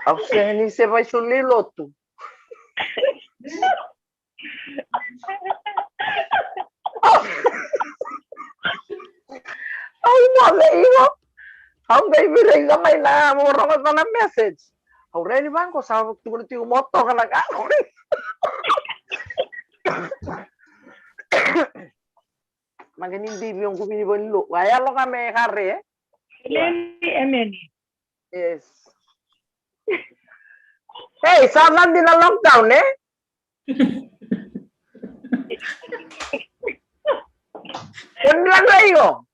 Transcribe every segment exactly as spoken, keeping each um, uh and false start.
Au sega ni se vaisulu ni lotu. Au moce iko. Au qai viraica mai na mo rogoca na message. Au raica ni vaqo sa tukuna tiko mo toka na ka. Maqai ni divi o quvini vani lo. Wa yalo ka me kare. Emeni, emeni. Yes. Hey, sa vadi na lockdown, e? Koni laga io.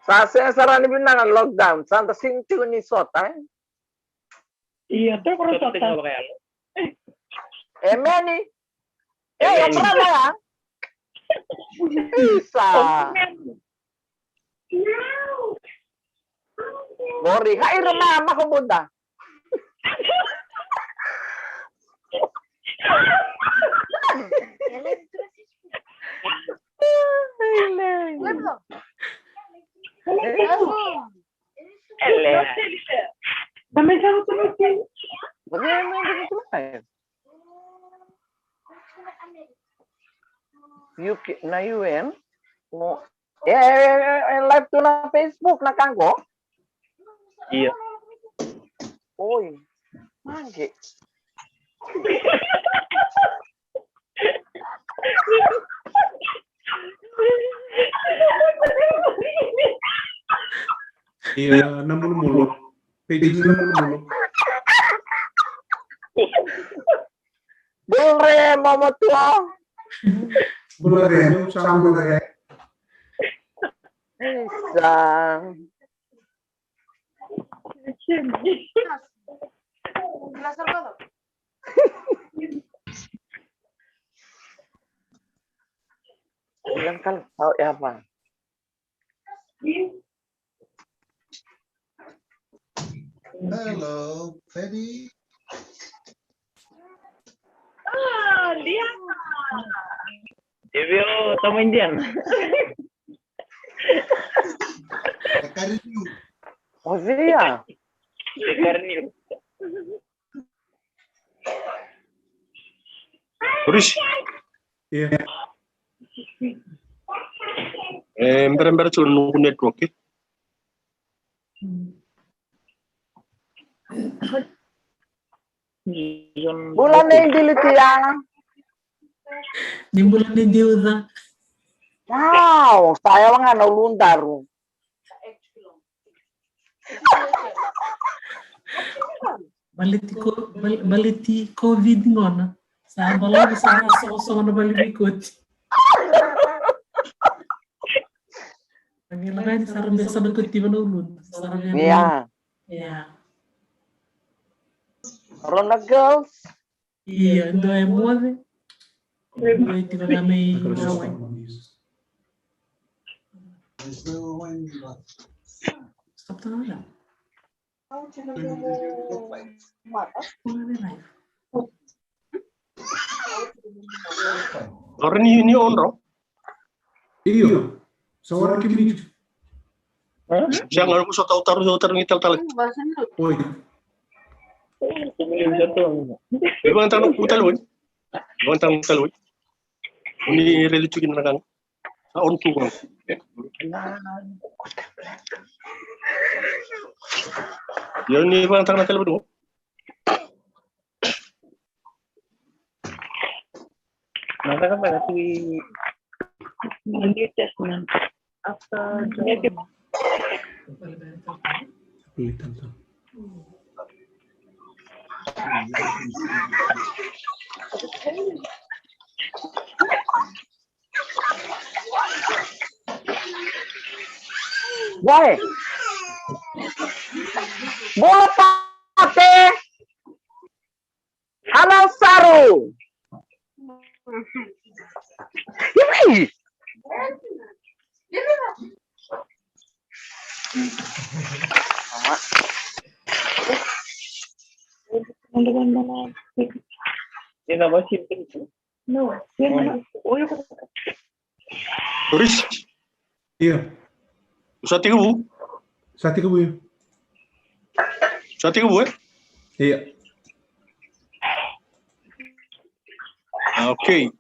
Sa sega sara ni vinaka na lockdown. Sa da sega tiko ni sota, e? Ia, tokoro sota. Emeni. Ei, o brother ya. Isa. Mori, hai rama mako buda. U K, na U N. O, e, e, e, e live tu na Facebook na ka qo. Io. Oi. Maqe. Ia, na mulumulo. Page na mulumulo. Bula re, mama tua. Bula re, sa bula re. Isa. Bilang kalau kau apa? Hello, baby. Ah, dia. Dia, tama Indian. Kariniu. O Zia. Kariniu. Boris. Ia. E, berabera tiko na noqu network, e? Bula nei Dilitia. Ni bula nei Diuca. Wow, sa yawa ga na uludaru. Baleti ko-, bal-, baleti COVID gona. Sa balavu sara soqosoqo na vale ni koti. Lagilagi sara me sa na kotiva na uluda. Sara me. Ia. Ia. Rona girls. Ia, dua e moce. Dua e tiko ga mai Hawaii. Stop the live. Ora ni, ni on, ro? Io. Sa ora ki minute. Sa qai ko so tau taru, tau taru ni talatala. Oi. Vakayagataka na noqu talevoni. Vakayagataka na noqu talevoni. Ni raici tu kina na ka. Sa on tu qo. Io, ni vakayagataka na talevoni qo. Na cava beka tu i New Testament? After New Testament. Why? Bola pate. Halo, Saru. Hivi. Boris. Io. Sa tekivu? Sa tekivu. Sa tekivu, e? Ia. Ah, okay.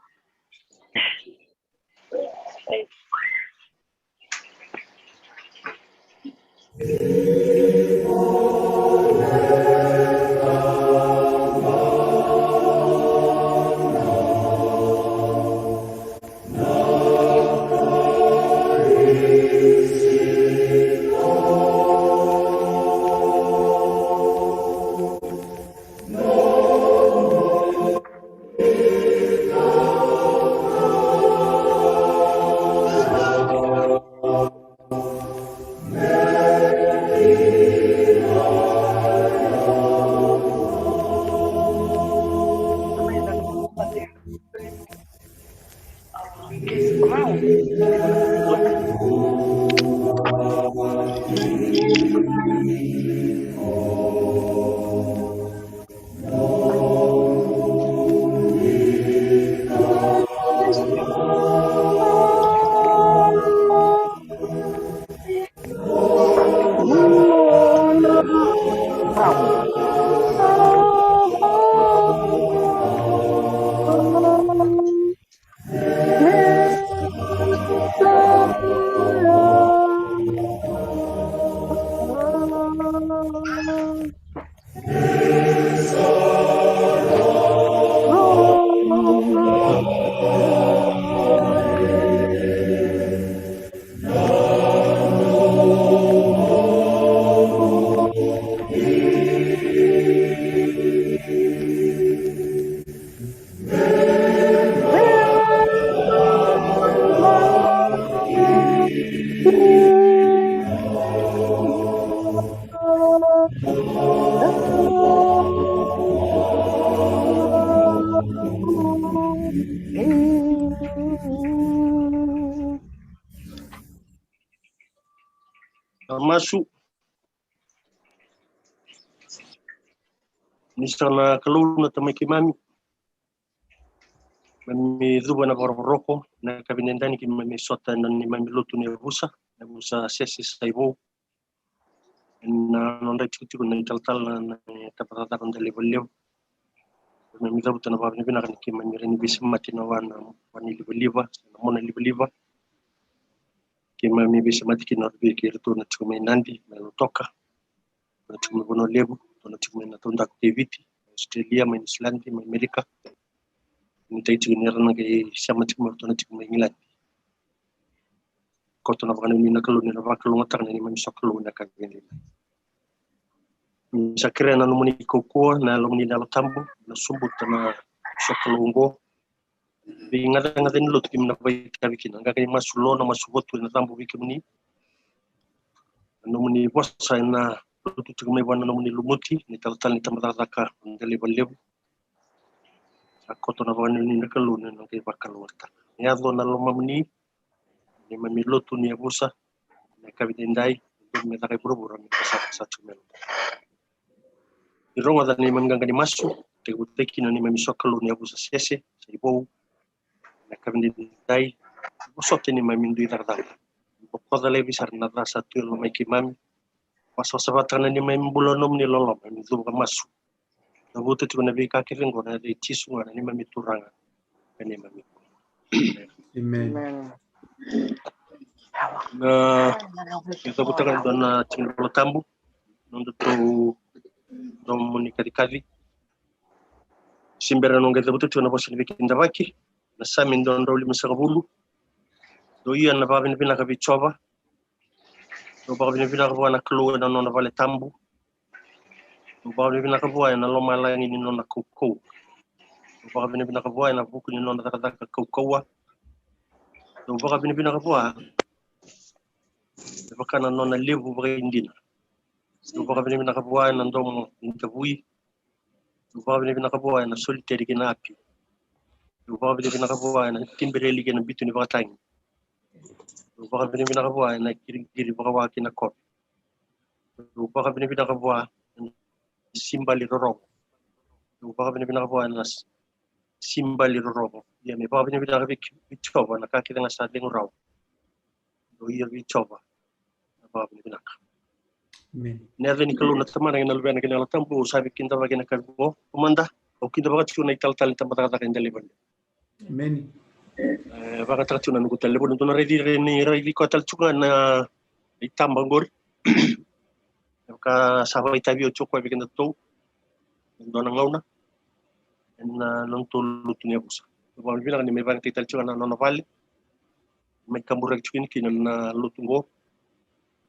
Na masu. Ni sa na Kalou na Tamai keimami, keimami cuva na vakarokoroko na yakavi ni dai, keimami sota ena neimami lotu ni yavusa, na yavusa Sese Saivou. Ena nodra itikotiko na italatala na tabacakacaka Delaivalevu. Keimami cavuta na vakavinavinaka ni keimami rawa ni veisemati ena wa na, wa ni livaliva, na mona livaliva. Keimami veisemati kina vei iratou na tiko mai Nadi, mai Lautoka, na tiko mai Vanua Levu, na tiko mai na taudaku kei Viti, mai Australia, mai Niusiladi, mai Amerika. Ni tai tiko ni ra na qai sema tiko mai, ratou na tiko mai Igiladi. Koto na vakanuinui na Kalou ni ra vakalougatataka na neimami sokalou na yakavi nikua. Ni sa kerea na nomuni kaukauwa, na nomuni Yalo Tabu, na sobuta na sokalou oqo. Veigacagaca ni lotu keimami na vakaitavi kina, qaqa ni masu lo, na masu votu ena cabo vei kemuni. Na nomuni vosa ena lotu tiko mai vua na nomuni lumuti, na italatala ni tabacakacaka Delaivalevu. Sa koto na vakanuinui na Kalou ni na qai vakalougatataka. Ni yaco na lomamuni, neimami lotu ni yavusa na yakavi ni dai, me caka i vuravura me sa, sa tiko mai lotu. Ni rogoca na neimami qaqa ni masu, tekivutaki kina na neimami sokalou ni yavusa Sese Saivou na yakavi ni dai. Vosota na neimami dui cakacaka. Bokoca laivi sara na ca sa tu e loma i keimami. Vakasavasavataka na neimami bula ena nomuni loloma, ni cuva ka masu. Cavuta tiko na veika kece oqo ena yaca i Jisu ga na neimami Turaga, na neimami. Amen. Amen. Na qai cavutaka e dua na tiki ni Vola Tabu, nodatou domo ni kacikaci. Se bera noqu qai cavuta tiko na vosa ni veikidavaki, na Same dua na drau lima sagavulu. Dou ia na vakavinavinaka vei Jiova. Dou vakavinavinaka vua na Kalou ena nona vale tabu. Dou vakavinavinaka vua ena lomalagi ni nona kaukauwa. Dou vakavinavinaka vua ena vuku ni nona cakacaka kaukauwa. Dou vakavinavinaka vua me vaka na nona levu vakaidina. Dou vakavinavinaka vua ena domo ni davui. Dou vakavinavinaka vua ena soliteri kei na api. Dou vakavinavinaka vua ena tibereli kei na bitu ni vakatagi. Dou vakavinavinaka vua ena qiriqiri vakawa kei na kovi. Dou vakavinavinaka vua ena sibali rorogo. Dou vakavinavinaka vua ena s-, sibali rorogo. Ia me vakavinavinaka vei, vei Jiova na ka kece ga sa cegu rawa. Dou ia vei Jiova vakavinavinaka. Emeni. Ena yaca ni Kalou na Tamana kei na Luvena kei na Yalo Tabu, au sa veikidavaki ena yakavi qo. Au mada, au kidavaka tiko na italatala ni tabacakacaka e Delaivadua. Emeni. E, vakataka tiko na noqu tale levu, dou na raici, ni raici koya tale tiko ga na itaba qori. E vaka sa vakaitavi oti o koya vei kedatou ena dua na gauna ena nodatou lotu ni yavusa. Au vakavinavinaka ni mai vakayagataki tale tiko ga na nona vale, mai kaburaki tiko kina na lotu qo.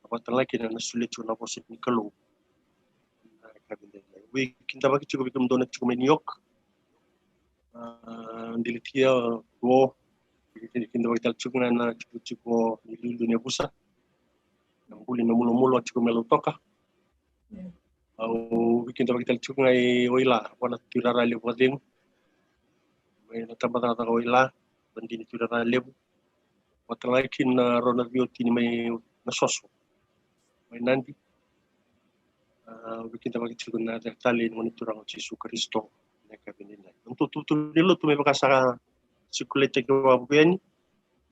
Vakatalega kina na solia tiko na vosa ni Kalou. Veikidavaki tiko vei kemudou na tiko mai New York. A, Delatia qo. Veikidavaki tale tiko ga na tikotiko ni liuliu ni yavusa, na Buli na Mulomulo, a tiko mai Lautoka. Au veikidavaki tale tiko ga i Oila, vua na Tui Rara Levu Vacegu, mai na tabacakacaka Oila, vadini Tui Rara Levu. Vakatalega kina na rua na veiwatini mai Nasoso, mai Nadi. A, au veikidavaki tiko ena yaca talei ni Gone Turaga o Jisu Karisito ena yakavi nikua. Na nodatou tutu ni lotu me vaka sa sikuletaki vakavuku yani,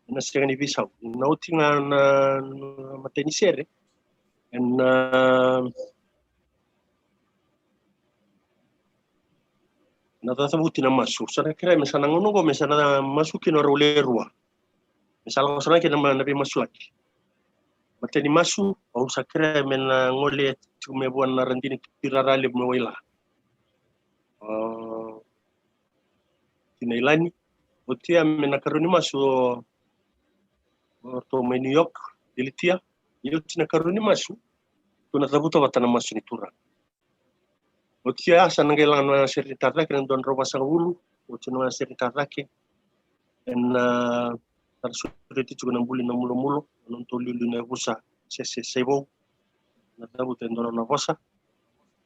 ena sega ni veisau. Na oti ga na, na imatai ni sere, ena, na cacavuti na masu. Sa na kerea me sa na gauna qo me sa na masu kina o rau le rua. Me sa lako sara ga kina na ma-, na veimasulaki. Matai ni masu, au sa kerea me na gole tiko mai vua na radini Tui Rara Levu mai Waila, a, Tina Ilani. Oti ya me na karua ni masu o, o ratou mai New York, Delatia. Ia oti na karua ni masu, tou na cavuta vata na masu ni Turaga. Oti ya sa na qai laga na sere ni tacake, na dua na drau vasagavulu, oti na sere ni tacake. Ena, a, sa na sureti tiko na Buli na Mulomulo, na nodatou liuliu na yavusa, Sese Saivou. Na cavuta e dua na nona vosa.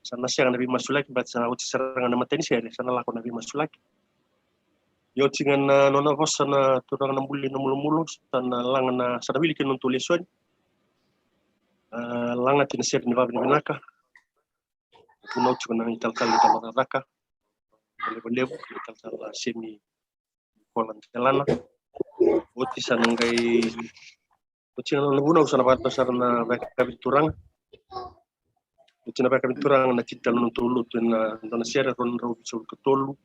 Sa na sega na veimasulaki, baleta sa na oti sara ga na imatai ni sere, sa na lako na veimasulaki. Ia oti ga na nona vosa na turaga na Buli na Mulomulo, sa na laga na, sa na wili kina na nodatou lesoni. A, lagati na sere ni vakavinavinaka. Vunau tiko na italatala ni tabacakacaka Delaivadua, na italatala Semi Kola Delana. Oti sa na qai, oti na nona vunau sa na vakatau sara na vakayakavi ni Turaga. Oti na vakayakavi ni Turaga na tini tale na nodatou lotu ena dua na sere, rua na drau vitusagavulu ka tolu.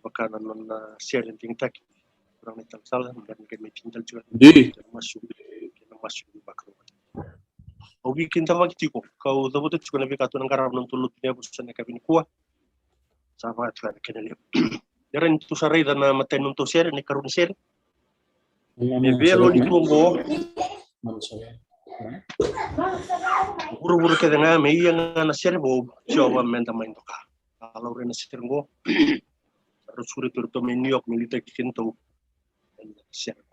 Vaka na nona sere digitaki. Turaga na italatala, na qai me tini tale tiko na masu, na masu ni vakarau. Au veikidavaki tiko, kau cavuta tiko na veika tou na qarava na nodatou lotu ni yavusa ena yakavi nikua. Sa vaka tiko na kena levu. Ia ni tou sa raica na imatai ni nodatou sere, na ikarua ni sere. Me velo ni tua qo. Vuravura kece ga me ia ga na sere vou, Jiova meda mai doka. A laurai na sere qo. Rau sureti ratou mai New York me liutaki kedatou. Sere.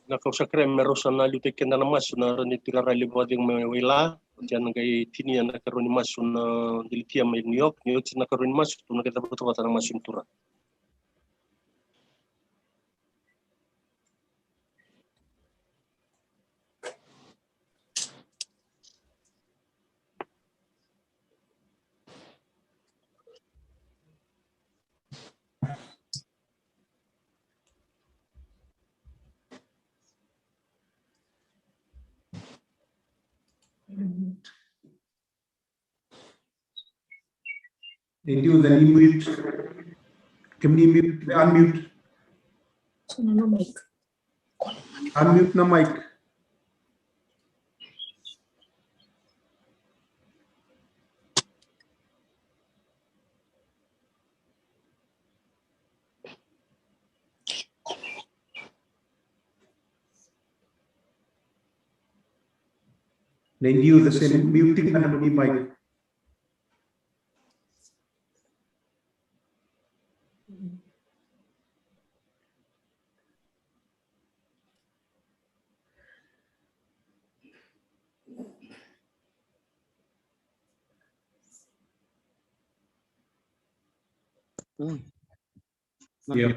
Na ka au sa kerea me rau sa na liutaki keda na masu na rani tirara levu vacegu mai Waila. Oti a na qai tinia na karua ni masu na Delitia mai New York. Ni oti na karua ni masu tou na qai cavacavata na masu ni tura. They do the mute. Can you mute, unmute? Unmute na mic. They knew the same muting na nomuni mic. Io.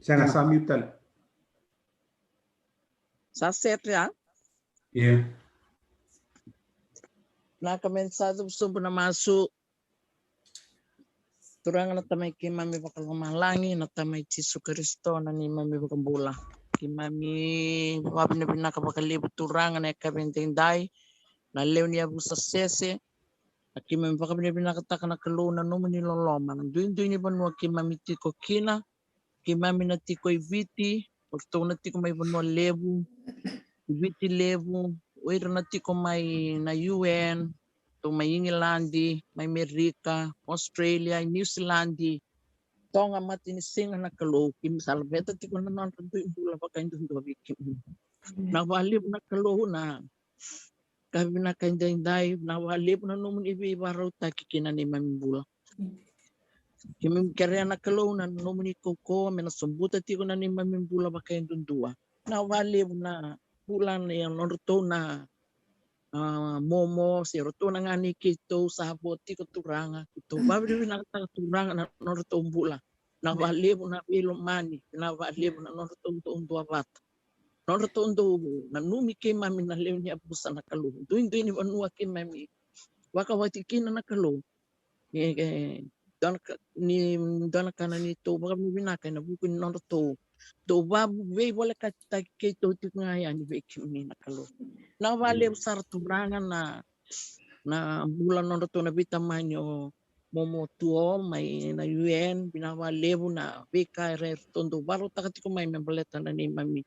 Sega, sa mute tale. Sa set ya? Io. Na ka me sa cuvucuvu na masu. Turaga na Tamai keimami vakalomalagi, na Tamai Jisu Karisito na neimami vakabula. Keimami vavinavinaka vakalevu Turaga na yakavi edaidai, na lewe ni yavusa sese. A keimami vakavinavinakataka na Kalou na nomuni loloma, na duidui ni vanua keimami tiko kina. Keimami na tiko i Viti, o ratou na tiko mai Vanua Levu, i Viti Levu, o ira na tiko mai na U N, ratou mai Igiladi, mai Merika, Australia, i New Zealand. Toga, matanisiga na Kalou, keimami sa laveta tiko na nodra dui bula vakaidudua vei keimami. Na vakalevu na Kalou na ka vinaka edaidai, na vakalevu na nomuni veivakarautaki kina neimami bula. Keimami kerea na Kalou na nomuni kaukauwa me na sobuta tiko na neimami bula vakaidudua. Na vakalevu na bula ni nodratou na, a, momo se ratou na gane keitou sa vo tiko Turaga. Keitou vakavinavinakataka Turaga na nodratou bula. Na vakalevu na veilomani, na vakalevu na nodratou dau duavata. Nodratou dau nanumi keimami na lewe ni yavusa na Kalou. Duidui ni vanua keimami vakawati kina na Kalou. E, e, dua na ka, ni dua na ka na neitou vakavinavinaka ena vuku ni nodratou dau veivolekataki keitou tiko ga yani vei kemuni na Kalou. Na vakalevu sara Turaga na, na bula nodratou na veitamani o Momo Tuo mai na U N, vinaka vakalevu na veika era, eratou dau vakarautaka tiko mai me baleta na neimami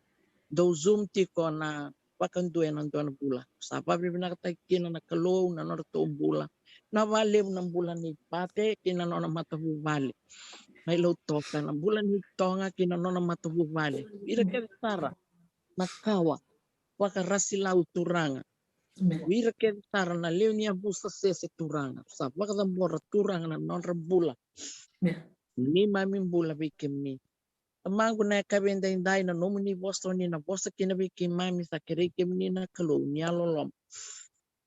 dau Zoom tiko na vakadua ena dua na vula. Sa vakavinavinakataki kina na Kalou na nodratou bula. Na vakalevu na bula nei Pate kei na nona matavuvale mai Lautoka, na bula nei Toga kei na nona matavuvale. Ira kece sara na kawa vakarasilau Turaga. Ira kece sara na lewe ni yavusa sese Turaga. Sa vakacabora Turaga na nodra bula. Neimami bula vei kemuni. Tamaqu na yakavi edaidai na nomuni vosa oni na vosa kina vei keimami, sa kerei kemuni na Kalou ni yalololoma.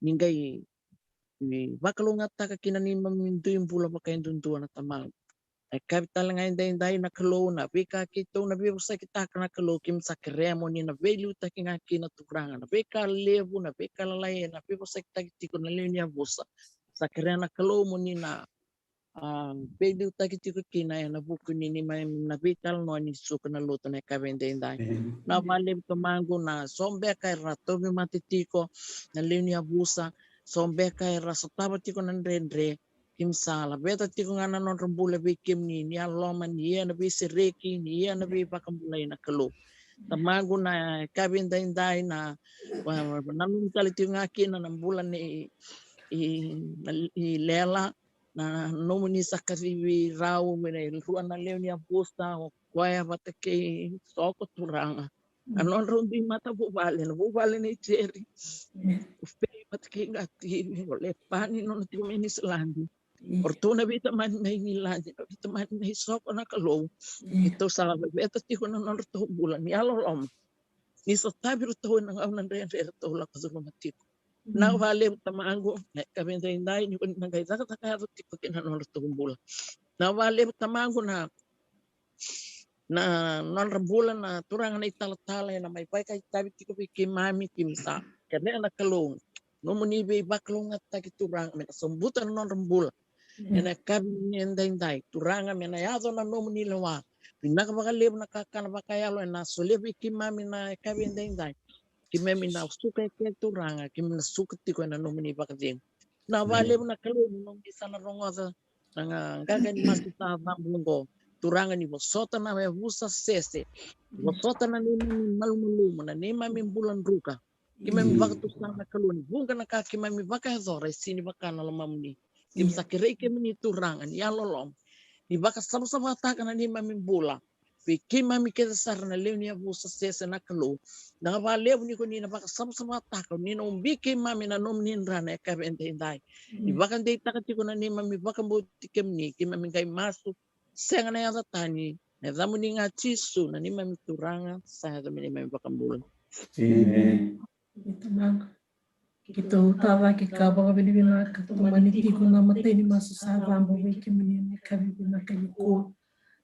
Ni qai, ni vakalougatataka kina neimami dui bula vakaidudua na Tamaqu. Na yakavi tale ga edaidai na Kalou na veika keitou na veivosakitaka na Kalou keimami sa kerea moni na veiliutaki ga kina Turaga. Na veika levu, na veika lalai, na veivosakitaki tiko na lewe ni yavusa. Sa kerea na Kalou moni na a, veiliutaki tiko kina ena vuku ni neimami na veitalanoa ni suka na lotu na yakavi edaidai. Na vakalevu Tamaqu na so beka era tauvimate tiko na lewe ni yavusa, so beka era sotava tiko na dredre, keimami sa laveta tiko ga na nodra bula vei kemuni, ni yaloloma, ni ia na veisereki, ni ia na veivakabulai na Kalou. Tamaqu na yakavi edaidai na, a, nanumi tale tiko ga kina na bula nei, i, na, i Lela, na nomuni sa kacivi rau me na rua na lewe ni yavusa, o koya vata kei Soko Turaga. Na nodrau dui matavuvale, na vuvale nei Jeri. O Fei vata kei Gativi, o Lepani nona tiko mai Niusiladi. O ratou na veitamani mai Igiladi, na veitamani mai Soko na Kalou. Keitou sa laveta tiko na nodratou bula ni yalololoma. ni sotavi iratou ena gauna dredre eratou lako curuma tiko. Vinaka vakalevu tamaqu, na yakavi edaidai ni ko ni na qai cakacaka yaco tiko kina nodratou bula. Vinaka vakalevu tamaqu na na nodra bula na turaga na italatala ena mai vakaitavi tiko vei keimami, keimami sa kerea na Kalou nomuni veivakalougatataki turaga me na sobuta na nodra bula ena yakavi ni edaidai turaga me na yaco na nomuni lewa. Vinaka vakalevu na kakana vakayalo ena solia vei keimami na yakavi edaidai. Keimami na suka eke turaga, keimami na suka tiko ena nomuni vakacegu. Vinaka vakalevu na Kalou ni nomuni sa na rogoca na ga- qaqa ni masu sa cabu oqo. Turaga ni vosota na yavusa sese, vosota na neimami malumalumu, na neimami bula druka. Keimami vakatusa na Kalou ni vuqa na ka keimami vakayacora e sini vaka na lomamuni. Keimami sa kerei kemuni turaga ni yaloloma ni vakasavasavataka na neimami bula vei keimami kece sara na lewe ni yavusa sese na Kalou. Vinaka vakalevu ni ko ni na vakasavasavataka, ni na ubi keimami na nomuni dra na yakavi edaidai. Ni vakadeitaka tiko na neimami vakabauti kemuni, keimami qai masu sega na yaca tani, na yacamuni ga Jisu na neimami turaga, sa yaca me neimami vakabula. Amen. Tamaqu, keitou tacake ka vakavinavinaka, tomani tiko na matai ni masu sa cabu vei kemuni ena yakavi vinaka nikua.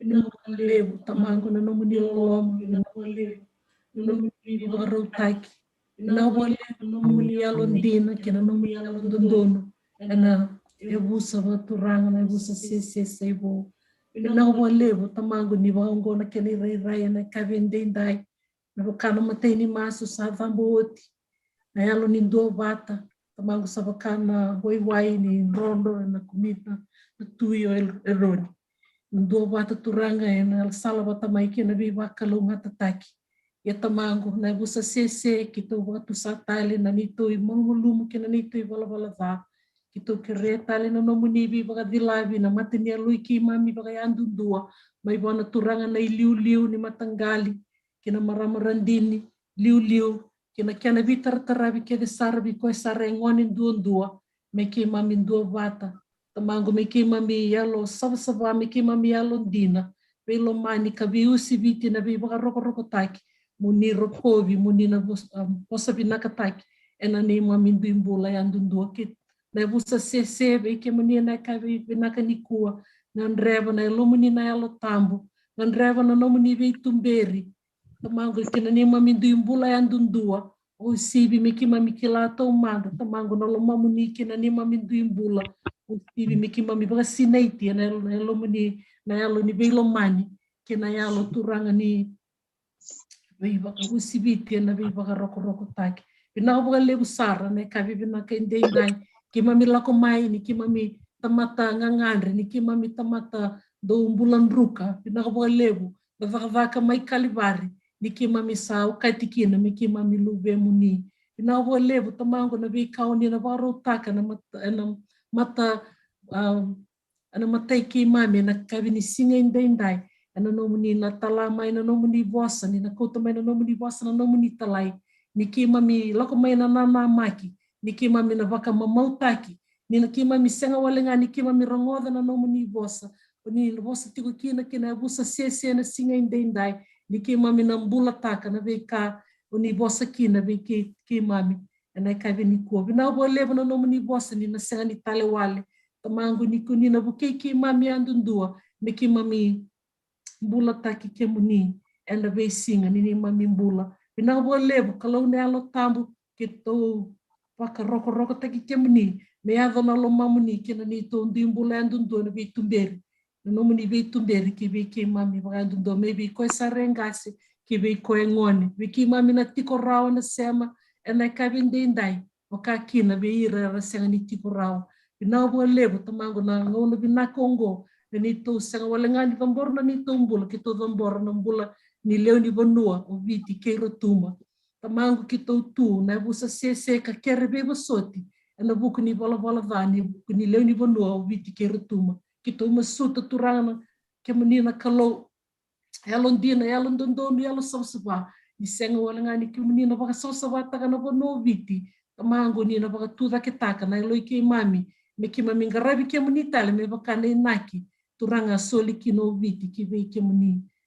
Vinaka vakalevu tamaqu na nomuni loloma, vinaka vakalevu na nomuni veivakarautaki, vinaka vakalevu na nomuni yalodina kei na nomuni yalododonu ena yavusa vakaturaga, na yavusa sese sa i vou. Vinaka vakalevu tamaqu ni vakaoqo na kena irairai ena yakavi edaidai. Me vaka na matai ni masu sa cabu oti, na yalo ni duavata, tamaqu, sa vaka na waiwai ni drodro ena kumita na tui o Er- Eroni. Na duavata turaga ena sala vata mai kei na veivakalougatataki. Ia tamaqu, na yavusa sese keitou vakatusa tale na neitou imalumalumu kei na neitou ivalavala ca. Keitou kerea tale na nomuni veivakacilavi na mata ni yaloi keimami vakayadudua mai vua na turaga na iliuliu ni mataqali kei na marama radini liuliu kei na kena veitarataravi kece sara vei koya sara e gone duadua, me keimami duavata. Tamaqu, me keimami yalo savasava, me keimami yalodina, veilomani ka veiusiviti na veivakarokorokotaki. Mo ni rokovi, mo ni na vos- um, vosa vinakataki ena neimami dui bula yadudua. Kei na yavusa sese vei kemuni ena yakavi vinaka nikua, gadreva na yalomuni na Yalo Tabu, gadreva na nomuni veituberi, tamaqu, kei na neimami dui bula yadudua. O sivi me keimami kila taumada, tamaqu, na lomamuni kei na neimami dui bula. O sivi me keimami vakasinaiti ena yalo- na yalomuni, na yalo ni veilomani kei na yalo, turaga, ni veivakausiviti ena veivakarokorokotaki. Vinaka vakalevu sara na yakavi vinaka edaidai. Keimami lako mai ni keimami tamata gagadre, ni keimami tamata dau bula druka. Vinaka vakalevu na cakacaka mai Kalivari, ni keimami sa okati kina me keimami luvemuni. Vinaka vakalevu tamaqu na veika o ni na vakarautaka ena mata, ena mata, um, ena mata i keimami ena yakavi ni siga edaidai. Ena nomuni na tala mai na nomuni vosa, ni na kauta mai na nomuni vosa na nomuni talai, ni keimami lako mai na nanamaki, ni keimami na vakamamautaki, ni na keimami sega wale ga ni keimami rogoca na nomuni vosa. O ni vosa tiko kina kei na yavusa sese ena siga edaidai, ni keimami na bulataka na veika o ni vosa kina vei kei- keimami ena yakavi nikua. Vinaka vakalevu na nomuni vosa ni na sega ni tale wale, tamaqu, ni ko ni na vukei keimami yadudua me keimami bulataki kemuni ena veisiga ni neimami bula. Vinaka vakalevu Kalou na Yalo Tabu, keitou vakarokorokotaki kemuni me yaco na lomamuni kei na neitou dui bula yadudua na veituberi, na nomuni veituberi kei vei keimami vakayadudua, mai vei koya sara e qase kei vei koya e gone, vei keimami na tiko rawa na sema ena yakavi edaidai, vaka kina vei ira era sega ni tiko rawa. Vinaka vakalevu tamaqu na gauna vinaka oqo, na neitou sega wale ga ni cabora na neitou bula, keitou cabora na bula ni lewe ni vanua o Viti kei Rotuma. Tamaqu, keitou tu na yavusa sese ka kere veivosoti ena vuku ni valavala ca ni vuku ni lewe ni vanua o Viti kei Rotuma. Keitou masuta, turaga, na kemuni na Kalou yalodina, yalododonu, yalosavasava, ni sega wale ga ni kemuni na vakasavasavataka na vanua o Viti. Tamaqu, ni na vakatucaketaka na yaloi keimami me keimami qaravi kemuni tale me vaka na inaki, turaga, a soli kina o Viti ki vei kemuni.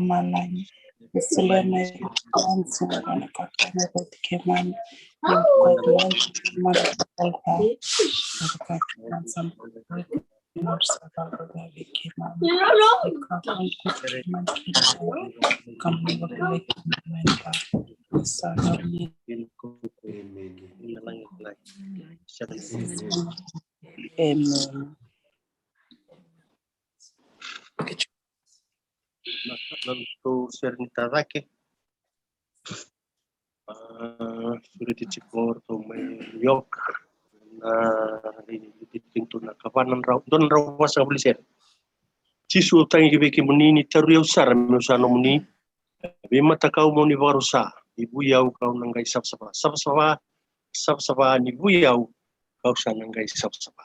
lomalagi. Ni solia na ikavitu ni siga ena kakana vei keimami. Ni bukati mada na altar. Ni bukati mada sa bukati mada sa bukati vei keimami. Ni kakana vei keimami. Kakana vei keimami. Ni sa na ni. Amen. Amen. Na, na tou sere ni tacake. A, sureti tiko o ratou mai New York. Na, ni, ni, ni, na kava na drau, dua na drau vasagavulu ni sere. Jisu, au tagi ki vei kemuni, ni tauri au sara meu sa nomuni. Veimatakau mo ni vakarusa, ni vui au kau na qai savasava. Savasava, savasava, ni vui au kau sa na qai savasava.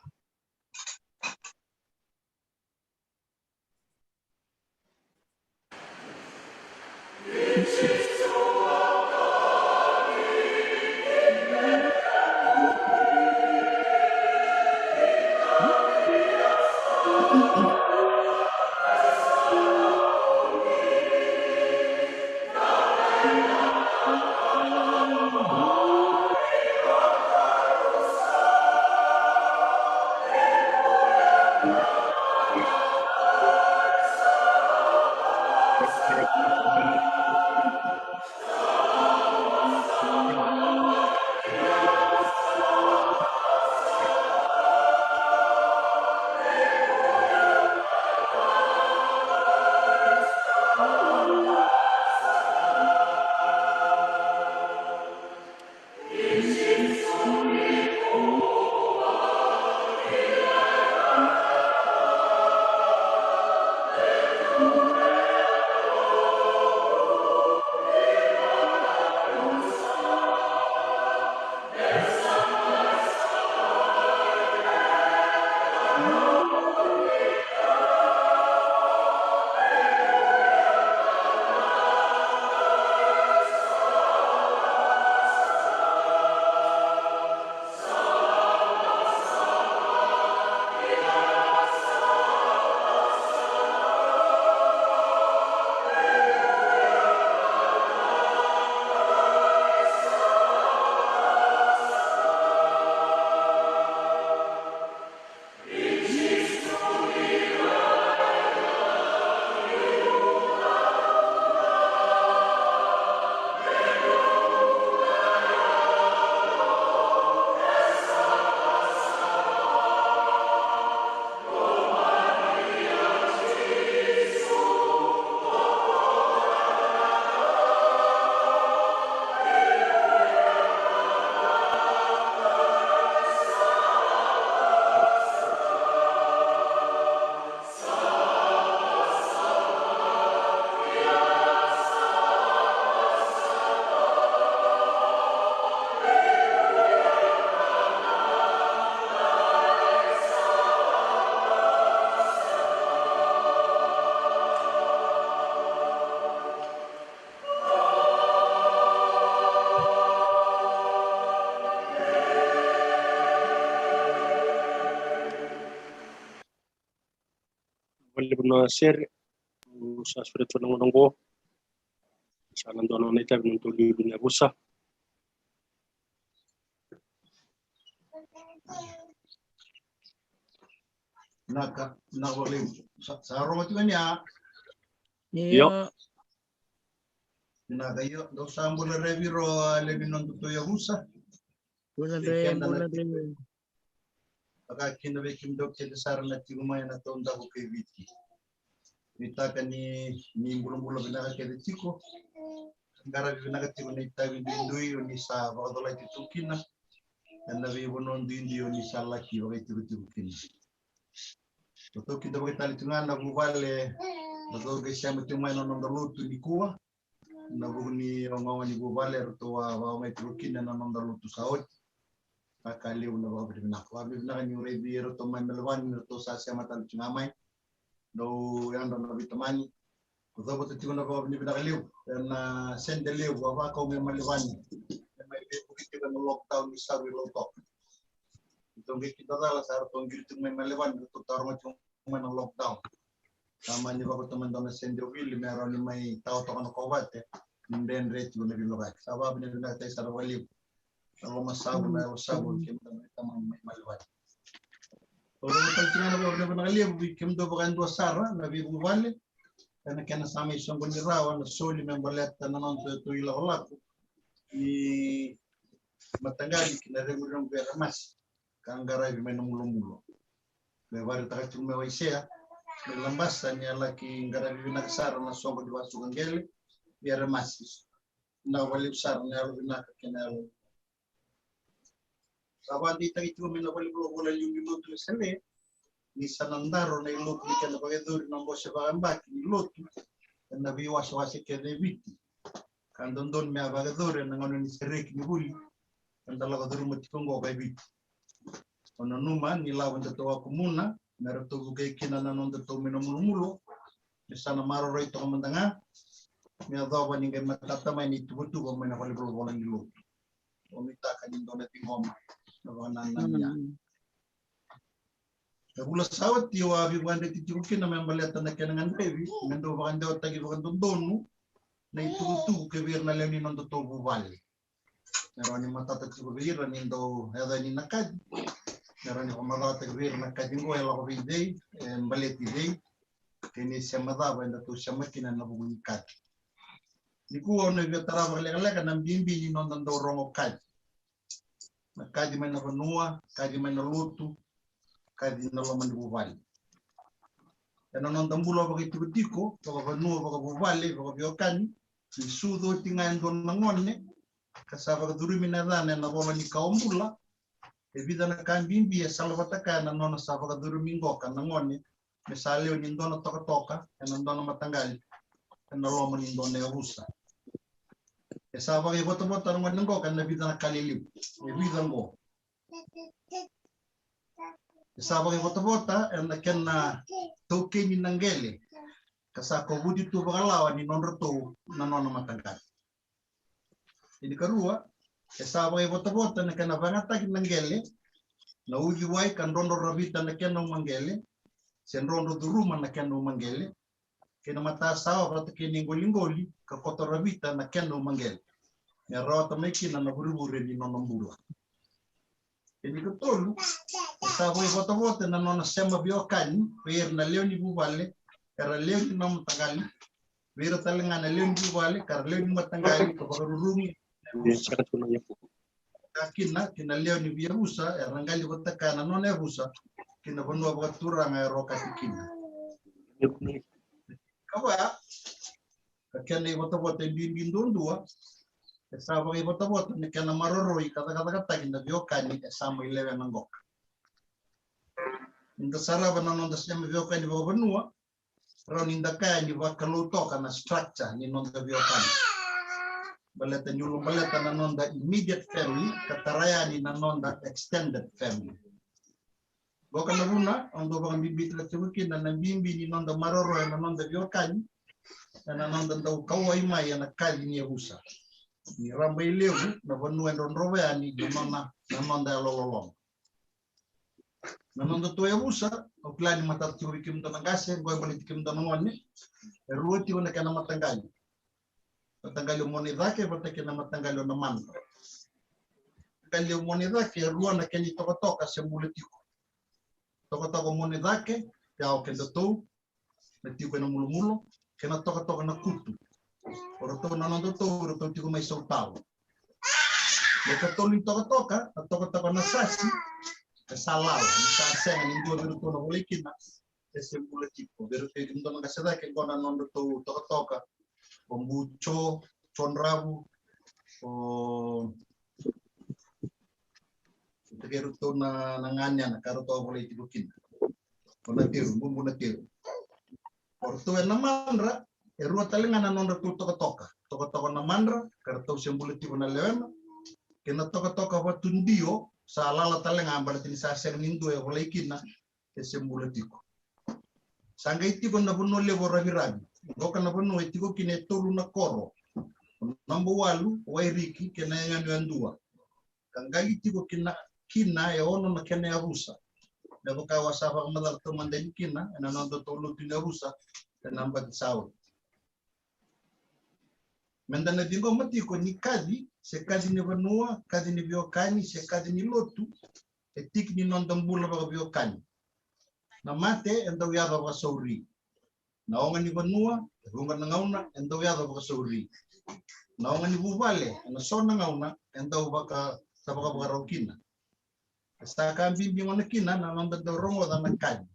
Vakalevu na sere, au sa sureta na gauna oqo. Sa na dua na nona itavi na nodatou liuliu na yavusa. Naka, naka vakalevu. Sa, sa rogo tiko ni a? Io. Naka, io, dou sa bula re viro a levi nodatou yavusa. Bula re, bula re. Vaka kina vei kemudou kece sara na tiko mai ena taudaku kei Viti. Nuitaka ni, ni bulabula vinaka kece tiko. Qaravi vinaka tiko na itavi duidui o ni sa vakacolati tu kina ena veivanua duidui o ni sa laki vakaitikotiko kina. Ratou kidavaki tale tu ga na vuvale Na cau qai sema tiko mai na noda lotu nikua, na vuku ni ogaoga ni vuvale eratou a vakaogai tiko kina na noda lotu sa oti. Sa ka levu na vakavinavinaka. Vakavinavinaka niu raici iratou mai Melevani ni ratou sa sema tale tiko ga mai. Dou yadra na veitamani. Ko cavuta tiko na vakavinavinaka levu ena sede levu a vakau mai Melevani. E mai veivuke tiko na lockdown ni Savu i Lautoka. Ratou qai kidacala sa ratou qiri tiko mai Melevani, ratou taroga tiko mai na lockdown. Sa mani vakauta mai dua na sede o Vili me rawa ni mai tawa toka na kovate ni dredre tiko na veivakaki. Sa vakavinavinakataki sara vakalevu na loma savu, na yalo savu kemudou na tamani mai Melevani. Au vakavinavinaka levu vei kemudou vakadua sara na veivuvale ena kena sa mai soqoni rawa na soli me baleta na nodatou ilakolako ni mataqali ki na reguregu vei Ramasi ka qaravi mai na mulomulo. Me vakaraitaka tiko mai o Aisea mai Labasa ni a laki qaravi vinaka sara na soqo ni vakasuka qele vei Ramasi. Na vakalevu sara na yalo vinaka kei na yalo. Sa vakadeitaki tiko mai na valenivolavola liu ni lotu e Sele ni sa na daro na ilotu ni kena vakayacori na bose vakayabaki ni lotu ena veiwasewase kece e Viti. Ka dodonu me a vakayacori ena gauna ni sereki ni vuli eda lako curuma tiko oqo e Viti. O nanuma ni lavo edatou a kumuna me ratou vukei kina na nodatou mai na mulomulo me sa na maroroi toka mada ga me yacova ni qai matata mai na ituvatuva mai na valenivolavola ni lotu. Au nuitaka ni dua na ciqoma na vakanananu ya. Na vula sa oti au a veivakadreti tiko kina me baleta na kena gadrevi me dau vakadewataki vakadodonu na itukutuku kei vei ira na lewe ni nodatou vuvale. Me rawa ni matata tiko vei ira ni dau yaco yani na kaci. Me rawa ni vakamacataki vei ira na kaci oqo e lako vei cei, e baleti cei, kei ni sema cava edatou sema kina ena vuku ni kaci. Nikua au na via tara vakalekaleka na bibi ni noda dau rogo kaci. Na kaci mai na vanua, kaci mai na lotu, kaci na loma ni vuvale. Ena noda bula vakaitikotiko, vakavanua, vakavuvale, vakaveiwekani, ni sucu oti ga e dua na gone ka sa vakacurumi na yacana ena vola ni kawa bula, e vica na ka bibi e salavata kaya na nona sa vakacurumi qoka na gone me sa lewe ni dua na tokatoka ena dua na mataqali ena loma ni dua na yavusa. E sa vakaivotavota na gone qoka ena vica na ka lelevu. E vica oqo. E sa vakaivotavota ena kena taukeni na qele ka sa kovuti tu vakalawa ni nodratou na nona mataqali. Ini karua, e sa vakaivotavota na kena vagataki na qele, na uciwai ka drodro ravita na kena umaqele, se drodro curuma na kena umaqele, kei na matasawa vata kei na iqoliqoli ka koto ravita na kena umaqele me rawata mai kina na vurevure ni nona bula. Kena ikatolu, e sa vakaivotavota na nona sema veiwekani vei ira na lewe ni vuvale era lewe ni nona mataqali, vei ira tale ga na lewe ni vuvale ka ra lewe ni mataqali ka vakarurumi ka kina ki na lewe ni veiyavusa era qali vata kaya na nona yavusa ki na vanua vakaturaga era okati kina. Kava ka kena ivotavota e bibi duadua, e sa vakaivotavota na kena maroroi ka cakacakataki na veiwekani e sa mai lewena qoka. Ni da sarava na noda sema veiwekani vakavanua, rawa ni da kaya ni vakalou toka na structure ni noda veiwekani. Baleta ni ulabaleta na noda immediate family ka tara yani na noda extended family. Qoka na vuna au dau vakabibitaka tiko kina na bibi ni noda maroroya na noda veiwekani ena noda dau kauwai mai ena kaci ni yavusa. Ni raba i levu na vanua e drodrova yani na nona, na noda yalololoma. Na nodatou yavusa, au kila ni matata tiko vei kemudou na qase, qo e baleti kemudou na gone. E rua tiko na kena mataqali. Mataqali o Mona i Cake vata kei na mataqali o Namadra. Mataqali o Mona i Cake e rua na kena itokatoka se bula tiko. Tokatoka o Mona i Cake, ya o kedatou na tiko ena Mulumulo, kei na tokatoka na Kutu. O ratou na nodatou, o ratou tiko mai Sautawa. Na ikatolu ni tokatoka, na tokatoka na Sasi, e sa lala, ni sa sega ni dua vei iratou na volai kina, e se bula tiko. Vei iratou e dua na qase cake, qo na nodratou tokatoka. O Bu Jo, Jo Dravu, o, o Takei ratou na, na gane na ka ratou a volai tiko kina. O Nateru, Bubu Nateru. O ratou e Namadra, e rua tale ga na nodratou tokatoka. Tokatoka Namadra, ka ratou se bula tiko na lewena, kei na tokatoka Vatudio, sa lala tale ga baleta ni sa sega ni dua e volai kina, e se bula tiko. Sa qai tiko na vanua levu o Raviravi. Qoka na vanua e tiko kina e tolu na koro. O Nabouwalu, o Wairiki, kei na yaganu yadua. Ka qai tiko kina, kina e ono na kena yavusa. Me vaka au a sa vakamacala taumada yani kina, ena nodatou lotu ni yavusa, ena bati sa oti. Meda na ciqoma tiko ni kaci, se kaci ni vanua, kaci ni veiwekani, se kaci ni lotu, e tiki ni noda bula vakaveiwekani. Na mate e dau yaco vakasauri. Na oga ni vanua, e vuqa na gauna, e dau yaco vakasauri. Na oga ni vuvale, ena so na gauna, e dau vaka, sa vakavakarau kina. E sa ka bibi gona kina, na noda dau rogoca na kaci.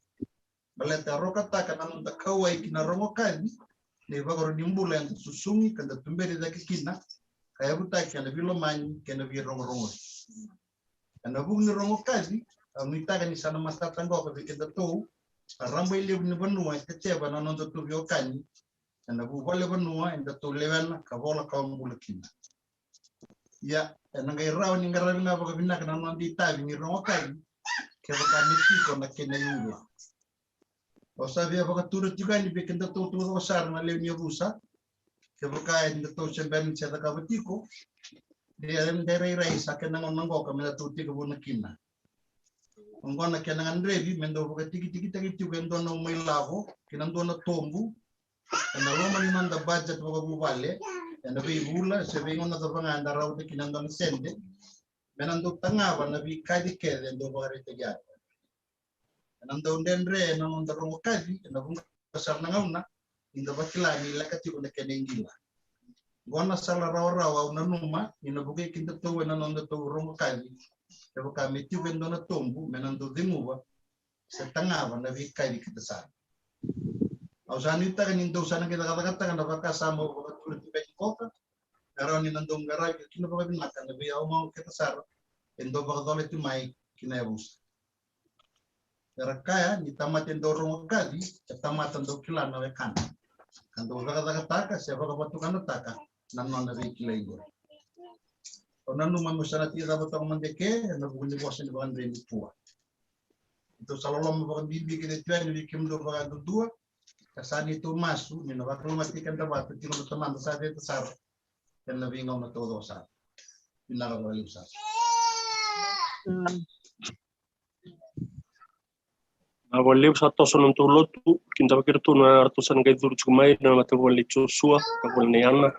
Baleta e rokataka na noda kauwai ki na rogo kaci, na ivakarau ni bula eda susugi, ka da tuberi cake kina, ka yavutaki ena veilomani, kei na veirogorogoci. Ena vuku ni rogo kaci, au nuitaka ni sa na matata qoka vei kedatou, a raba i levu ni vanua e teteva na nodatou veiwekani, ena vuvale vanua edatou lewena ka vola ka bula kina. Ia, ena qai rawa ni qaravi ga vakavinaka na noda itavi ni rogo kaci, kevaka me tiko na kena iula. Au sa via vakatura tiko yani vei kedatou taucoko sara na lewe ni yavusa, kevaka edatou se bera ni se cakava tiko, de, de rairai sa kena gauna qoka me datou tekivu na kina. Oqo na kena gadrevi me dau vakatikitikitaki tiko e dua na uma ilavo, kei na dua na tobu, ena loma ni noda budget vakavuvale, ena veivula, se veigauna cava ga eda rawata kina e dua na sede, me na dau tagava na veikaci kece e dau vakaraitaki yani. Ena dau dredre na noda rogo kaci, ena vuqa sara na gauna, ni da vakila ni leka tiko na kena iqila. Qo na sala rawarawa au nanuma, ni na vukei kedatou ena nodatou rogo kaci, kevaka me tiko e dua na tobu, me na dau ceguva, se tagava na veikaci kece sara. Au sa nuitaka ni dou sa na qai cakacakataka na vakasama au vakatura tiko yani qoka, na rawa ni na dau qaravi kina vakavinaka na veiyaumau kece sara e dau vakacolati mai ki na yavusa. Era kaya ni tamata e dau rogo kaci, e tamata dau kila na wekana. Ka dau cakacakataka se vakavatukanataka na nona veikilai qori. Au nanuma meu sa na tiko cava toka mada eke, ena vuku ni vosa ni vakadre nikua. Keitou sa loloma vakabibi kece tu yani vei kemudou vakadudua, ka sa neitou masu ni na vakalougatataki keda vata tiko na Tamada sa ceta sara ena veigauna taucoko sara. Vinaka vakalevu sara. Vinaka vakalevu. Sa toso na nodatou lotu, kidavaki iratou na ratou sa na qai curu tiko mai, na matavuvale nei Josua, matavuvale nei Ana,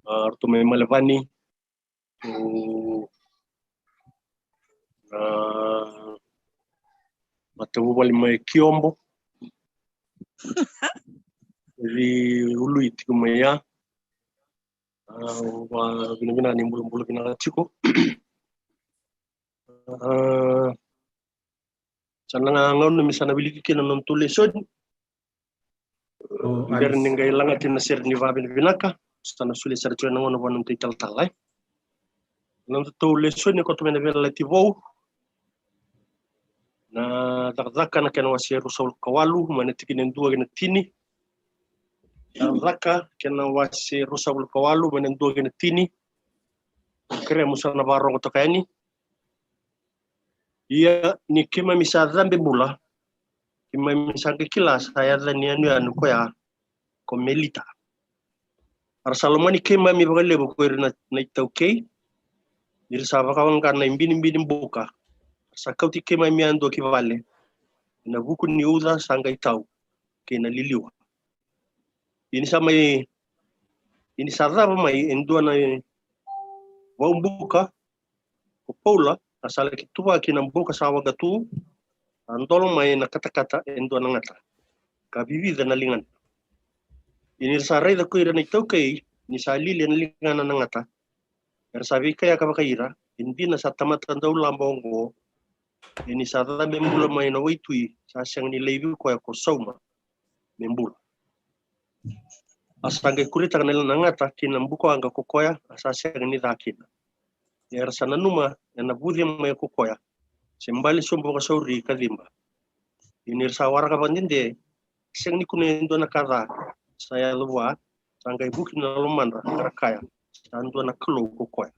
a, ratou mai Malevani, o, a, matavuvale mai Kiombo, vei Ului tiko mai ya. A, au vakavinavinaka ni bulabula vinaka tiko. A, sa na gauna me sa na wiliki kina na nodatou lesoni. Bera ni qai lagati na sere ni vakavinavinaka, sa na solia sara tiko na gauna vua na nodatou italatala, e. Na nodatou lesoni e koto mai na Veiyalayalati Vou, na Cakacaka na kena wase ruasagavulu ka walu, mai na tikina e dua ki na tini. Cakacaka kena wase ruasagavulu ka walu, mai na dua ki na tini. Kerea mo sa na vakarogotaka yani. Ia ni keimami sa cabe bula, keimami sa qai kila sa yaca ni yanuyanu koya ko Melita. A ra sa lomani keimami vakalevu ko ira na, na iTaukei, ni ra sa vakawaqa na ibinibini buka, ra sa kauti keimami yadua ki vale ena vuku ni uca sa qai tau kei na liliwa. Ia ni sa mai, ia ni sa cava mai e dua na vaubuka ko Paula, a sa laki tuvaki na buka sa waqa tu, a dolo mai na katakata e dua na gata, ka vivica na ligana. Ia ni ra sa raica ko ira na iTaukei ni sa lialia na ligana na gata, era sa veikayaka vakai ira, e dina sa tamata daulaba oqo, ia ni sa cabe bula mai na waitui, sa sega ni laivi koya ko sauma me bula. A sa qai kuretaka na gata ki na bukawaqa ko koya, a sa sega ni ca kina. Ia era sa nanuma ena vuce mai ko koya, se bale sobu vakasauri ka ciba. Ia ni ra sa waraka vakadede, sega ni kunea e dua na ka ca sa yaco vua, sa qai vuki na lomadra ka ra kaya, sa dua na Kalou ko koya.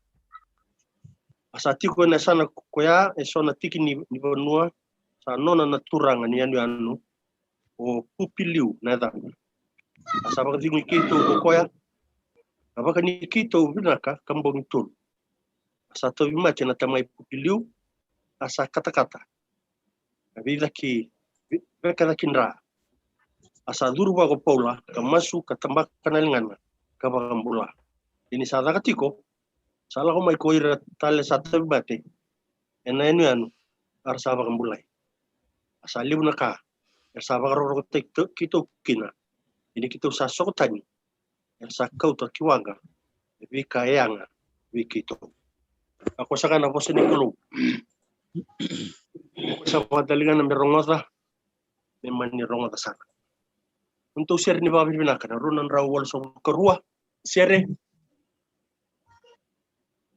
A sa tiko ena yasana ko koya eso na tiki ni, ni vanua, sa nona na turaga ni yanuyanu, o Pupiliu na yacana. A sa vakacegui keitou ko koya, ka vakani keitou vinaka ka bogi tolu. A sa tauvimate na tamai Pupiliu, a sa katakata, ka veicaki, ve-, vekacaki dra. A sa curu vua ko Paula, ka masu, ka tabaka na ligana, ka vakabula. Ia ni sa caka tiko, sa lako mai ko ira tale sa tauvimate ena yanuyanu, a ra sa vakabulai. A sa levu na ka era sa vakarokorokotaki to-, keitou kina. Ia ni keitou sa soko tani, era sa kauta ki waqa e veika e yaga vei keitou. A ko saka na vosa ni Kalou. Ko sa vakataligana me rogoca, me mani rogoca sara. Neitou sere ni vakavinavinaka, na rua na drau walusagavulu ka rua. Sere.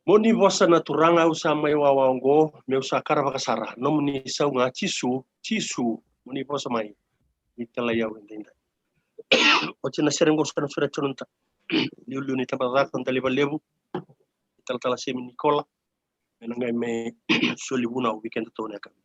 Mo ni vosa na Turaga, au sa mai wawa oqo, meu sa karavaka sara. Nomuni sau ga Jisu, Jisu, mo ni vosa mai. Ni talai au edaidai. Oti na sere oqo sa na sureti au na ta-, liuliu ni tabacakacaka, Daliva Levu, talatala Semi Nikola, me na qai me soli vunau vei kedatou na yakavi.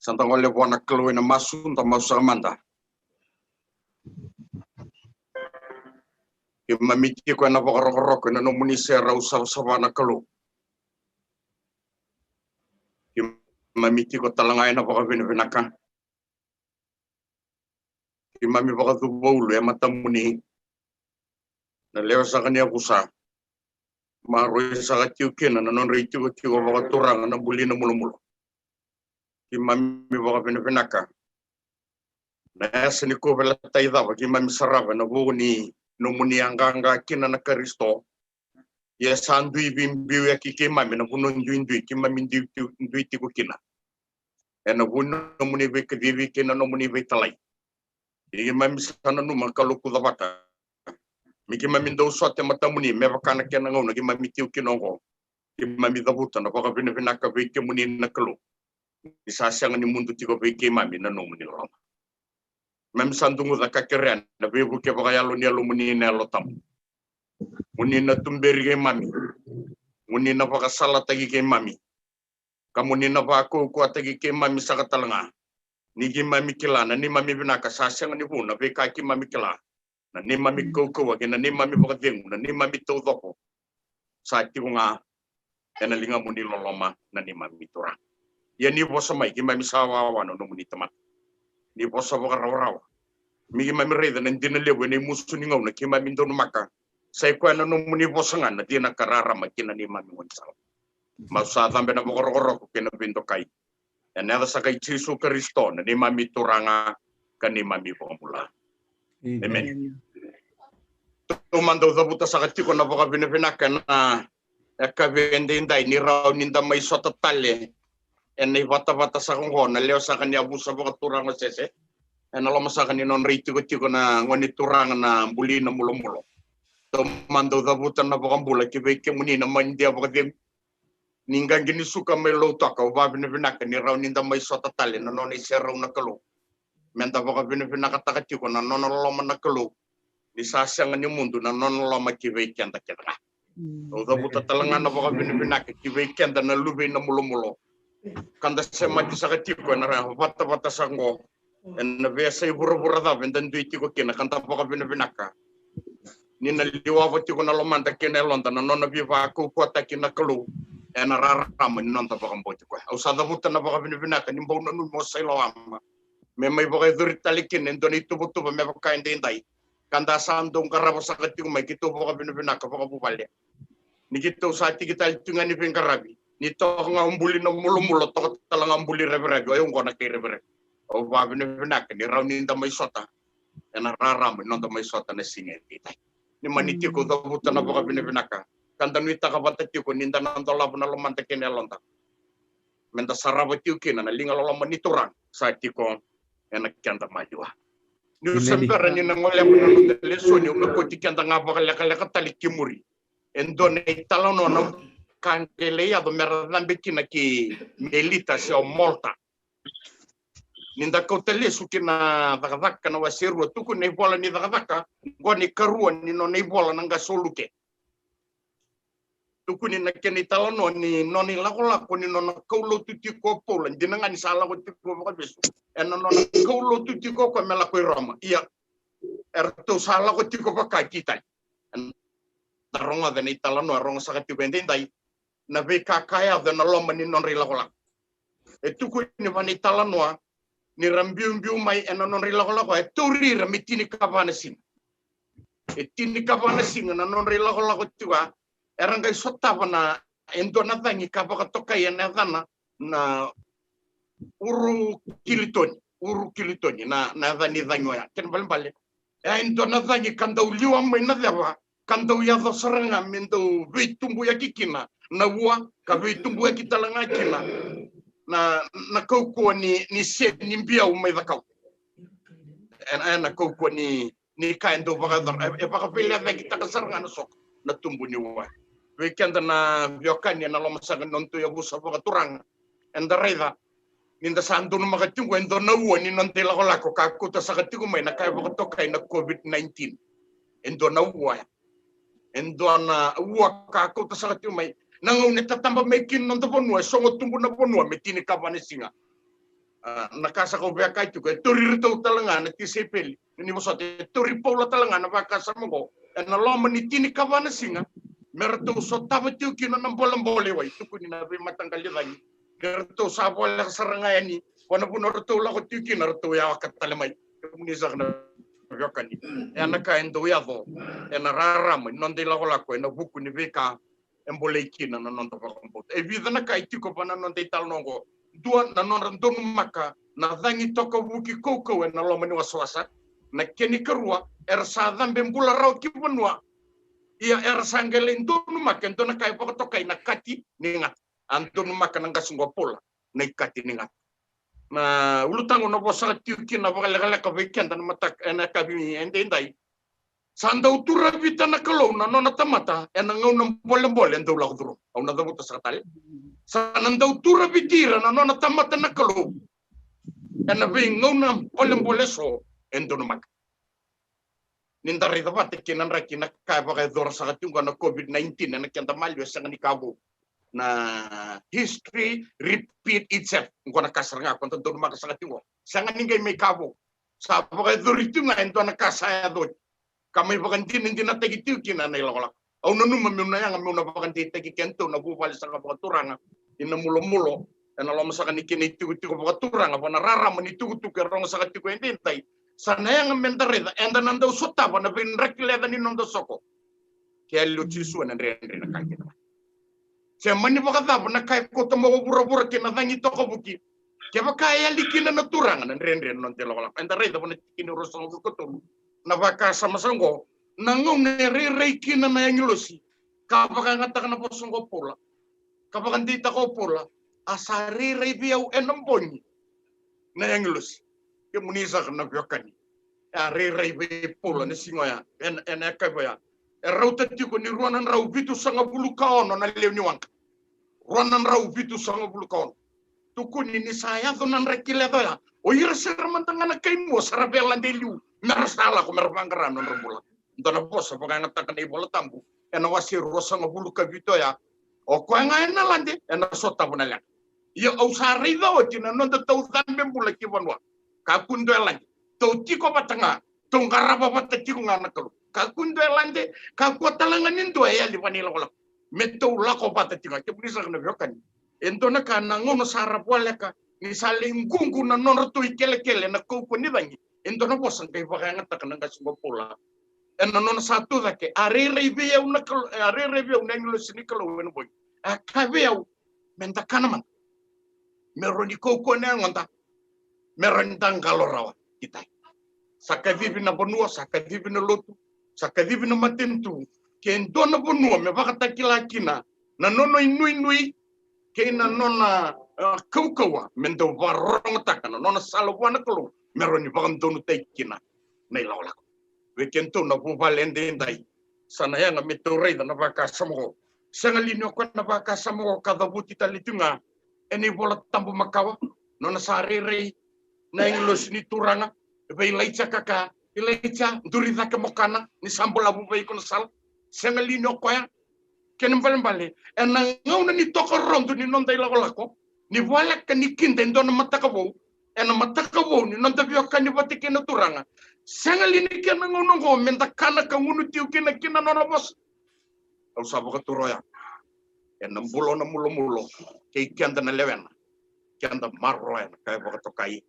Sa da gole vua na Kalou ena masu, da masu saka mada. Keimami tiko ena vakarokoroko ena nomuni serau savasava na Kalou. Keimami tiko tale ga ena vakavinavinaka. Keimami vakacuva ulu e matamuni. na lewe saka ni yavusa. Maroroi saka tiko kina na nodra itikotiko vakaturaga na buli na mulomulo. Keimami vakavinavinaka. Na yasa ni kauveilatai cava keimami sarava ena vuku ni nomuni a qaqa kina na Karisito. Ia sa dui veibiuyaki keimami na vanua duidui keimami dui, dui tiko kina. Ena vuku ni nomuni veikacivi kei na nomuni veitalai. Ia keimami sa nanuma, Kalou kucavata, me keimami dau sota e matamuni me vaka na kena gauna keimami tiko kina oqo. Keimami cavuta na vakavinavinaka vei kemuni na Kalou, ni sa sega ni mudu tiko vei keimami na nomuni loloma. Keimami sa duguca ka kerea na veivuke vakayalo ni Yalomuni na Yalo Tabu. Mo ni na tuberi keimami. Mo ni na vakasalataki keimami. Ka mo ni na vakaukauwataki keimami saka tale ga. Ni keimami kila na neimami vinaka sa sega ni vu na veika keimami kila. Na neimami kaukauwa kei na neimami vakacegu, na neimami taucoko, sa tiko ga ena ligamuni loloma na neimami Turaga. Ia ni vosa mai, keimami sa wawa na nomuni tamata. Ni vosa vakarawarawa, me keimami raica na dina levu ena imusu ni gauna keimami donumaka. Sa i koya na nomuni vosa ga na cina ka rarama kina neimami gaunisala. Mau sa cabe na vakarokoroko kei na veidokai. Ena yaca saka i Jisu Karisito na neimami Turaga ka neimami Vakabula. Emeni. Tou mada dau cavuta saka tiko na vakavinavinaka ena yakavi edaidai ni rawa ni da mai sota tale ena ivatavata saka oqo na lewe saka ni yavusa vakaturaga o Sese. Ena loma saka ni nodra itikotiko na gone turaga na buli na mulomulo. Tou mada dau cavuta na vakabula ki vei kemuni na manidia vakacegu. Ni qaqi ni suka mai Lautoka, au vakavinavinaka ni rawa ni da mai sota tale na nona iserau na Kalou. Me da vakavinavinakataka tiko na nona loloma na Kalou. Ni sa sega ni mudu na nona loloma ki vei keda kece ga. Au cavuta tale ga na vakavinavinaka ki vei keda na luvei na mulomulo. Ka da semati saka tiko ena vatavata saka oqo. Ena veiyasai vuravura cava eda dui tiko kina ka da vakavinavinaka. Ni na liwava tiko na lomada kei na yaloda na nona veivakaukauwataki na Kalou. Ena rarama ni noda vakabauti koya. Au sa cavuta na vakavinavinaka ni bau nanumi o Sailoama. Me mai vakayacori tale kina e dua na ituvatuva me vaka edaidai. Ka da sa dau qarava saka tiko mai keitou vakavinavinaka vakavuvale. Ni keitou sa tiki tale tiko ga ni veiqaravi. Ni toka ga o buli na mulomulo, toka tale ga o buli reveravi, o yau oqo na kai reveravi. Au vakavinavinaka ni rawa ni da mai sota ena rarama ni noda mai sota na siga edaidai. Ni mani tiko cavuta na vakavinavinaka ka da nuitaka vata tiko ni da na dolava na lomada kei na yaloda. Me da sarava tiko kina na liga loloma ni Turaga sa tiko ena keda maliwa. Niu se bera ni na goleva na noda lesoni, au na kauti keda ga vakalekaleka tale ki muri. E dua na italanoa na ka qai lai yaco me ra cabe kina ki Melita se o Molta. Ni da kauta lesu ki na Cakacaka na wase rua, tukuni na ivola ni Cakacaka, qo na ikarua ni nona ivola na qase o Luke. Tukuni na kena italanoa ni nona ilakolako ni nona kaulotu tiko o Paula, dina ga ni sa lako tiko vakavesu. Ena nona kaulotu tiko o koya me lako i Roma. Ia, eratou sa lako tiko vaka ki Itali. Eda rogoca na italanoa e rogo saka tiko edaidai. Na veika ka yaco ena loma ni nodra ilakolako. E tukuni vaka na italanoa ni ra biubiu mai ena nodra ilakolako, e tauri ira me tinikava na siga. E tinikava na siga na nodra ilakolako tiko ya, era qai sotava na, e dua na cagi ka vakatokai ena yacana na Uru Kilitoni, Uru Kilitoni, na, na yaca ni cagi oya. Kena ibalebale, e a dua na cagi ka dau liwa mai na ceva, ka dau yaco sara ga me dau veitubuyaki kina na ua, ka veitubuyaki tale ga kina na, na kaukauwa ni, ni se ni biau mai cakau. Ena, ena kaukauwa ni, ni ka e dau vakayacora, e, e vakaveilecayakitaka sara ga na soko na tubu ni ua. Vei keda na veiwekani ena loma saka ni nodatou yavusa vakaturaga, eda raica ni da sa donumaka tiko e dua na ua ni noda ilakolako ka kauta saka tiko mai na ka e vakatokai na COVID nineteen. E dua na ua ya. E dua na ua ka kauta saka tiko mai. Na gauna e tataba mai kina na noda vanua, e sogo tubu na vanua me tinikava na siga. A, na ka sa kau via kaya tiko, e tauri iratou tale ga na tisaipeli. Ni vosota, e tauri Paula tale ga na vakasama oqo ena loma ni tinikava na siga, me ratou sotava tiko kina na bolebole i wai. Tukuni na veimataqali cagi, me ratou sa voleka sara ga yani vua na vanua ratou lako tiko kina, ratou yawaka tale mai. Kemuni saka na veiwekani. E na ka e dau yaco e na rarama ni noda ilakolako e na vuku ni veika e bolei kina na noda vakabauta. E vica na ka e tiko va na noda italanoa oqo. Dua, na nodra donumaka na cagi toka vuki kaukauwa e na loma ni wasawasa. Na kena ikarua, era sa cabe bula rawa ki vanua. Ia era sa qai lai donumaka e dua na ka e vakatokai na kati ni gata. A donumaka na qase oqo o Paula na ikati ni gata. Na ulutaga au na vosa tiko kina vakalekaleka vei keda na mataka e na yakavi edaidai. Sa dau turavita na Kalou na nona tamata e na gauna bolebole e dau lako curuma. Au na cavuta saka tale. Sa na dau turaviti ira na nona tamata na Kalou e na veigauna bolebole eso e donumaka. Ni da raica vata kei na draki na ka e vakayacora saka tiko na COVID nineteen e na keda maliwa, e sega ni ka vou. Na history repeat itself. Oqo na ka sara ga ko da donumaka saka tiko. Sega ni qai mai ka vou. Sa vakayacori tiko ga e dua na ka sa yaco oti, ka mai vakadinadinataki tiko kina na ilakolako. Au nanuma meu na yaga meu na vakadeitaki kedatou na vuvale saka vakaturaga ni na mulomulo e na loma saka ni kena itikotiko vakaturaga va na rarama ni tukutuku e rogo saka tiko edaidai. Sa na yaga me da raica eda na dau sotava na veidraki leca ni noda soko. Ke yali o Jisu e na dredre na ka kina. Se mani vakacava na ka e kauta mai o vuravura kei na cagi toka vuki, kevaka e yali kina na Turaga, na dredre na noda ilakolako. Eda raica va na tikina e ruasagavulu ka tolu na vakasama sa oqo. Na gauna e rairai kina na agilosi, ka vakayagataka na vosa oqo o Paula, ka vakadeitaka o Paula, a sa rairai vei au e na bogi na agilosi. Kemuni saka na veiwekani, e a rairai vei Paula na siga oya e na, e na yakavi oya. E rauta tiko ni rua na drau vitusagavulu ka ono na lewe ni waqa. Rua na drau vitusagavulu ka ono. Tukuni ni sa yaco na draki leca oya, o ira sara mada ga na kai mua sa ra via lade i liu me ra sa lako me ra vaqara na nodra bula. Dua na vosa vakayagataka na iVola Tabu e na wase ruasagavulu ka vitu oya, o koya ga e na lade e na sotava na leqa. Ia au sa raica oti na noda tau cabe bula ki vanua. Kakua dua e lade, tou tiko vata ga, tou qarava vata tiko ga na Kalou. Kakua dua e lade, kakua tale ga ni dua e yali va na ilakolako. Me tou lako vata tiko ga. Kemuni saka na veiwekani, e dua na ka na gauna sa ra voleka ni sa lai ququ na nodratou ikelekele na kaukauwa ni cagi, e dua na vosa qai vakayagataka na qase oqo o Paula e na nona sa tu cake. A rairai vei au na Kalou, a rairai vei au na agilosi ni Kalou e na bogi, a kaya vei au me da kana mada, me rawa ni kaukauwa na yagoda, me rawa ni da qalo rawa ki tai. Sa kacivi na vanua, sa kacivi na lotu, sa kacivi na matanitu. Ke dua na vanua me vakatakila kina na nona inuinui kei na nona, e, kaukauwa, me dau vakarorogotaka na nona sala vua na Kalou, me rawa ni vakadonutaki kina na ilakolako. Vei kedatou na vuvale edaidai, sa na yaga me tou raica na vakasama oqo. Sega li ni o koya na vakasama oqo ka cavuti tale tu ga e na iVola Tabu makawa, nona sa rairai na agilosi ni Turaga vei Ilaija ka kaya, Ilaija, duri cake mo kana, ni sa balavu vei iko na sala. Sega li ni o koya? Kena ibalebale, e na gauna ni tokarodo ni noda ilakolako, ni voleka ni kida e dua na mataka vou, e na mataka vou ni noda veiwekani vata kei na Turaga, sega li ni kena gauna oqo me da kana ka gunu tiko kina ki na nona vosa? Au sa vakatura oya, e na bula o na mulomulo kei keda na lewena, keda maroroya na ka e vakatokai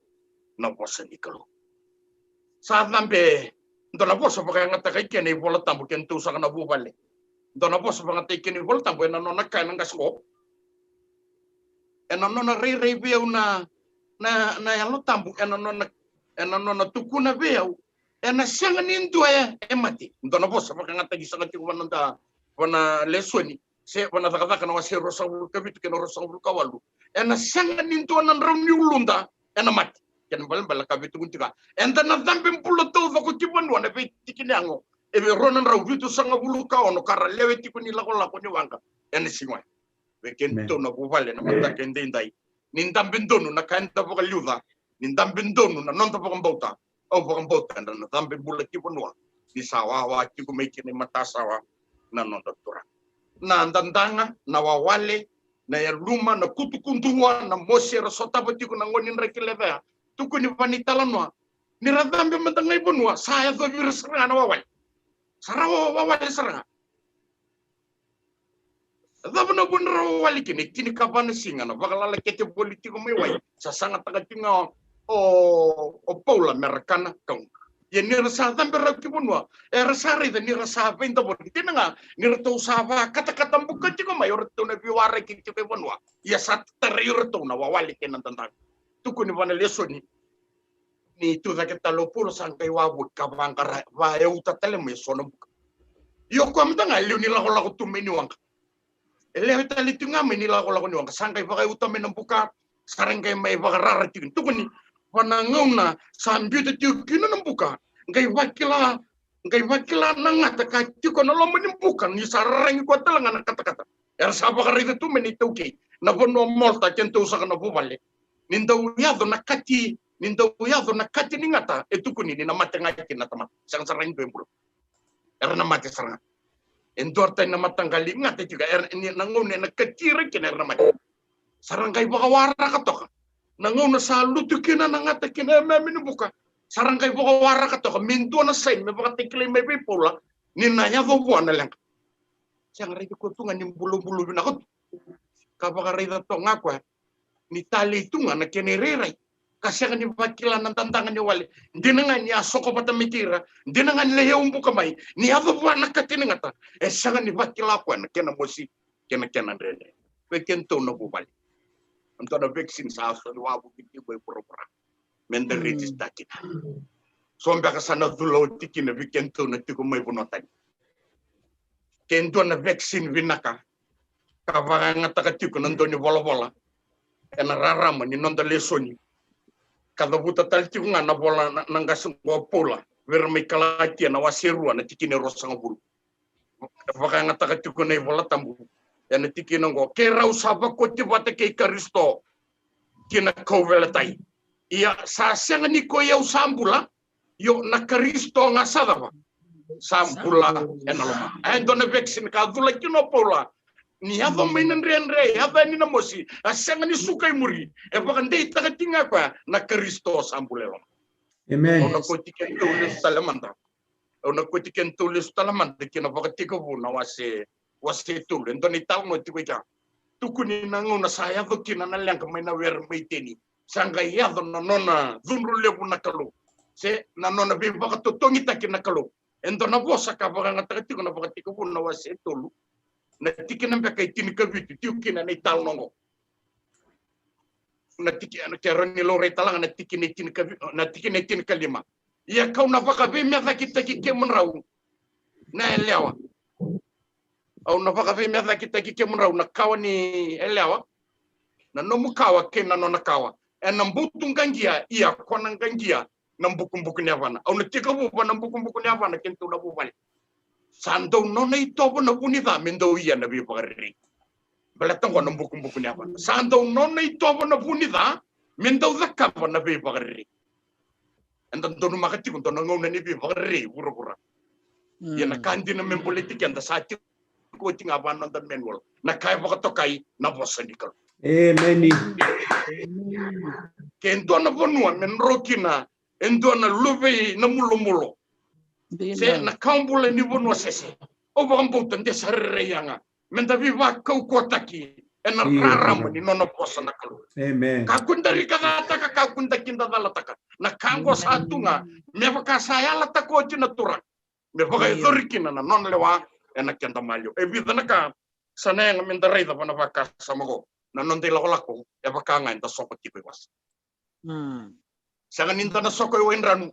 na vosa ni Kalou. Sa cabe, dua na vosa vakayagataka i kena iVola Tabu, kedatou saka na vuvale, dua na vosa vakayagataki kena iVola Tabu e na nona kaya na qase oqo, e na nona rairai vei au na, na, na Yalo Tabu, e na nona, e na nona tukuna vei au, e na sega ni dua e, e mate. Dua na vosa vakayagataki saka tiko va na noda, va na lesoni, se va na Cakacaka na wase ruasagavulu ka vitu kei na ruasagavulu ka walu. E na sega ni dua na drau ni uluda e na mate. Kena ibalebale ka veitukuni tiko, eda na cabe bula taucoko ki vanua na veitiki ni yago e vei rua na drau vitusagavulu ka ono ka ra lewe tiko ni lakolako ni waqa e na siga oya. Vei kedatou na vuvale na mataka edaidai, ni dabe donu na ka eda vakaliuca, ni dabe donu na noda vakabauta. Au vakabauta eda na cabe bula ki vanua ni sa wawa tiko mai kina i matasawa na noda Turaga. Na dadaga, na wawale, na yaluma, na kutukudua, na mosi era sotava tiko na gone ni draki leca ya, tukuni va na italanoa, ni ra cabe mada ga i vanua sa yacovi ira sara ga na wawale. Sa ra wa-, wawale sara ga. Cava na vuna ra wawale kina? E tinikava na siga na vakalala kete voli tiko mai wai, sa sagataka tiko ga o, o Paula me ra kana ka gunu. Ia ni ra sa cabe rawa ki vanua, era sa raica ni ra sa veidavori. Dina ga ni ratou sa vakatakatabukatiko mai o ratou na veiwaraki tiko e vanua. Ia sa tarai o ratou na wawale kei na dadaga. Tukuni vua na lesoni ni tucake tale o Paula, sa qai wavoki ka vaqara, vaeuta tale mai e so na buka. Ia o koya mada ga e lewe ni lakolako tu mai ni waqa. E lewe tale tu ga mai ni lakolako ni waqa, sa qai vakaeuta mai na buka, sa ra qai mai vakarara tiko. Tukuni vua na gauna sa biuta tiko kina na buka, qai vakila, qai vakila na gata ka tiko na loma ni buka, ni sa raragi koya tale ga na katakata. Era sa vakaraica tu mai na iTaukei, na vanua o Malta, kedatou saka na vuvale. Ni dau yaco na kati, ni dau yaco na kati ni gata, e tukuni ni na mate ga kina na tamata. Sega sara ga ni dua e bula. Era na mate sara ga. E dua tani na mataqali gata tiko, era, ni na gauna ena kati ira kina era na mate. Sa ra qai vakawaraka toka. Na gauna sa lutu kina na gata kina e meme ni buka, sa ra qai vakawaraka toka me dua na saini me vakatakilai mai vei Paula ni na yaco vua na leqa. Sega, raici koya tu ga ni bulubulu vinaka tu. Ka vakaraica toka ga koya ni talei tu ga na kena irairai, ka sega ni vakila na dadaga ni wale. Dina ga ni a soko vata mai kei ira, dina ga ni lai yau buka mai, ni yaco vua na kati ni gata, e sega ni vakila koya na kena mosi kei na kena dredre. Vei kedatou na vuvale, e dua na vaccine sa soli wavoki tiko e vuravura me da register kina. So beka sa na cula oti kina vei kedatou na tiko mai vanua tani. Ke dua na vaccine vinaka ka vakayagataka tiko na dau ni volavola ena rarama ni noda lesoni, ka cavuta tale tiko ga na vola na, na qase qo o Paula vei ira mai Kalatia na wase rua na tikina e ruasagavulu. E vakayagataka tiko na iVola Tabu ena tikina oqo: Keirau sa vakoti vata kei Karisito ki na kauveilatai. Ia sa sega ni koi au sa bula, io na Karisito ga sa cava? Sa bula ena lomaqu. E dua na vaccine ka cula kina o Paula. Ni yaco mai na dredre, yaco yani na mosi, a sega ni suka i muri, e vakadeitaka tiko ga koya na Karisito sa bula e lomaqu. Amen. Au na kauti kedatou lesu tale mada. Au na kauti kedatou lesu tale mada ki na Vakatekivu na wase, wase tolu. E dua na italanoa tiko i kea. Tukuni na gauna sa yaco kina na leqa mai na were mai Iteni, sa qai yaco na nona cudru levu na Kalou, se na nona veivakatotogitaki na Kalou. E dua na vosa ka vakayagataka tiko na Vakatekivu na wase tolu, na tikina beka e tinikavitu, tiko kina na italanoa oqo. Na tiki, na, ke rawa ni laurai tale ga na tikina e tinikavi-, na tikina e tinikalima. Ia kau na vakaveimecakitaki kemudrau na yalewa. Au na vakaveimecakitaki kemudrau na kawa ni yalewa, na nomu kawa kei na nona kawa. Ena butu qaqia, ia ko na qaqia na bukubuku ni yavana. Au na tekivu vua na bukubuku ni yavana, kedatou na vuvale. Sa dau nona itovo na vu ni ca me dau ia na veivakarerei. Baleta qo na bukubuku ni yavana. Sa dau nona itovo na vu ni ca me dau cakava na veivakarerei. Eda donumaka tiko dua na gauna ni veivakarerei vuravura. Ia na ka dina me baleti keda sa tiko oti ga vua na noda manual, na ka e vakatokai na vosa ni Kalou. Emeni. Ke dua na vanua me dro kina e dua na luve i na mulomolo, se na kawa bula ni vanua sese, au vakabauta de sa rairai yaga me da veivakaukauwataki ena rarama ni nona vosa na Kalou. Amen. Kakua da rikacataka, kakua da kidacalataka. Na ka oqo sa tu ga me vaka sa yalataka oti na Turaga me vakayacori kina na nona lewa ena keda maliwa. E vica na ka sa na yaga me da raica vua na vakasama oqo. Na noda ilakolako e vaka ga eda soko tiko i wasa. Sega ni da na soko i waidranu.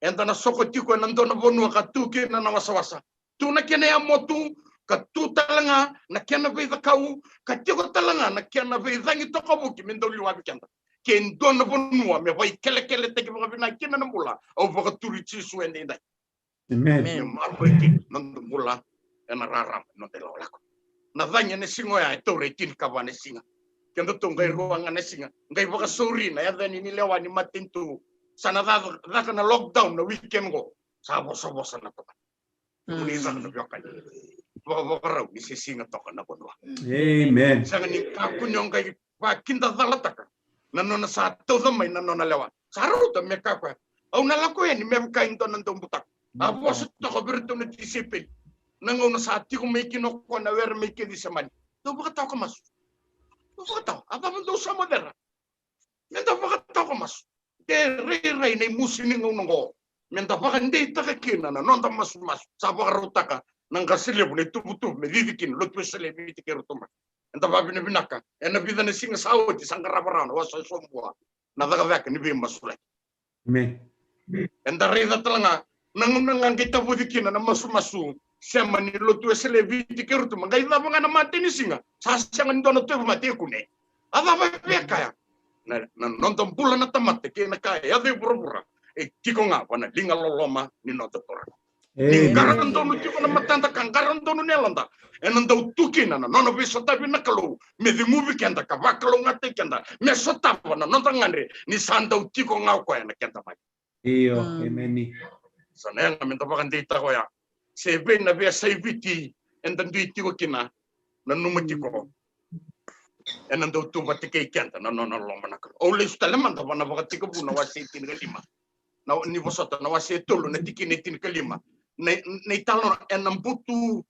Eda na soko tiko ena dua na vanua ka tu kina na wasawasa. Tu na kena yamotu, ka tu tale ga na kena veicakau, ka tiko tale ga na kena veicagi tokavuki me dau liwavi keda. Ke dua na vanua me vakaikelekeletaki vakavinaka kina na bula, au vakaturi Jisu edaidai. Amen. Me maroroi kina noda bula ena rarama ni noda ilakolako. Na cagi ena siga oya e taura e tinikava na siga. Kedatou qai rua ga na siga, qai vakasauri na yaca yani ni lewa ni matanitu. Sa na caka, caka na lockdown na weekend qo. Sa vosavosa na tamata. Kemuni saka na veiwekani, vakavakarau ni se siga toka na vanua. Amen. Sega ni kakua ni o qai vakidacalataka na nona sa tauca mai na nona lewa. Sa rauta me kaya o koya, au na lako yani me vaka e dua na daubutako. A vosa toka vei iratou na tisaipeli na gauna sa tiko mai kina o koya na were mai Kecisemani. Dou vakatawa ka masu. Dou vakatawa. A cava dou sa mocera? Me da vakatawa ka masu. De rairai na imusu ni gauna oqo. me da vakadeitaka kina na noda masumasu. Sa vakarautaka na qase levu na ituvatuva me cici kina, Lotu Wesele e Viti kei Rotuma. Eda vakavinavinaka ena vica na siga sa oti, sa qarava rawa na wasa e Sobua na cakacaka ni veimasulaki. Amen. Eda raica tale ga na gauna ga qai tavoci kina na masumasu sema ni Lotu Wesele e Viti kei Rotuma, qai cava ga na matanisiga, sa sega ni dua na tauvimate e kune. A cava e via kaya? Na, na noda bula na tamata kei na ka e yaco e vuravura e tiko ga va na liga loloma ni noda Turaga. Ni qara donu tiko na matada ka qara donu na yaloda, ena dau tu kina na nona veisotavi na Kalou me ceguvi keda ka vakalougatataki keda me sotava na noda gadre ni sa dau tiko ga o koya na keda mai. Io, emeni. Sa na yaga me da vakadeitaka oya. Se vei na veiyasai Viti eda dui tiko kina, nanuma tiko, ena dau tu vata kei keda na nona loloma na Kalou. Au lesu tale mada va na Vakatekivu na wase e tinikalima. Na, ni vosota na wase e tolu na tikina e tinikalima. Na, na italanoa ena butu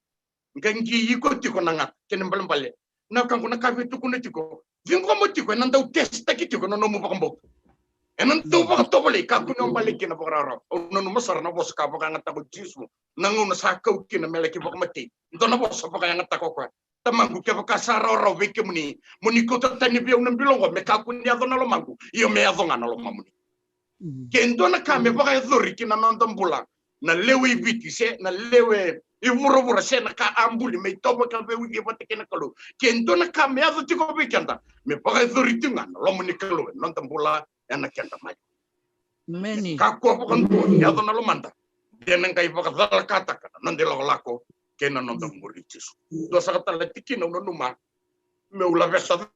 qaqi iko tiko na gata. Kena ibalebale, na wekaqu, na ka via tukuna tiko, ciqoma tiko, ena dau testaki tiko na nomu vakabauta. Ena dau vakatovolei, kakua ni o bale kina vakarawarawa. Au nanuma sara na vosa ka vakayagataka o Jisu na gauna sa kau kina me laki vakamatei. Dua na vosa vakayagataka o koya: Tamaqu, kevaka sa rawarawa vei kemuni, mo ni kauta tani vei au na bilo oqo, me kakua ni yaco na lomaqu, ia me yaco ga na lomamuni. Ke dua na ka me vakayacori ki na noda bula, na lewe i Viti se na lewe i vuravura se na ka a buli me itovo ka veiuci vata kei na Kalou, ke dua na ka me yaco tiko vei keda, me vakayacori tiko ga na loma ni Kalou ena noda bula, ena keda mai. Emeni. Kakua vakadua ni yaco na lomada, de na qai vakacalakataka na noda ilakolako kei na noda muri Jisu. Dua saka tale na tikina au nanuma meu laveta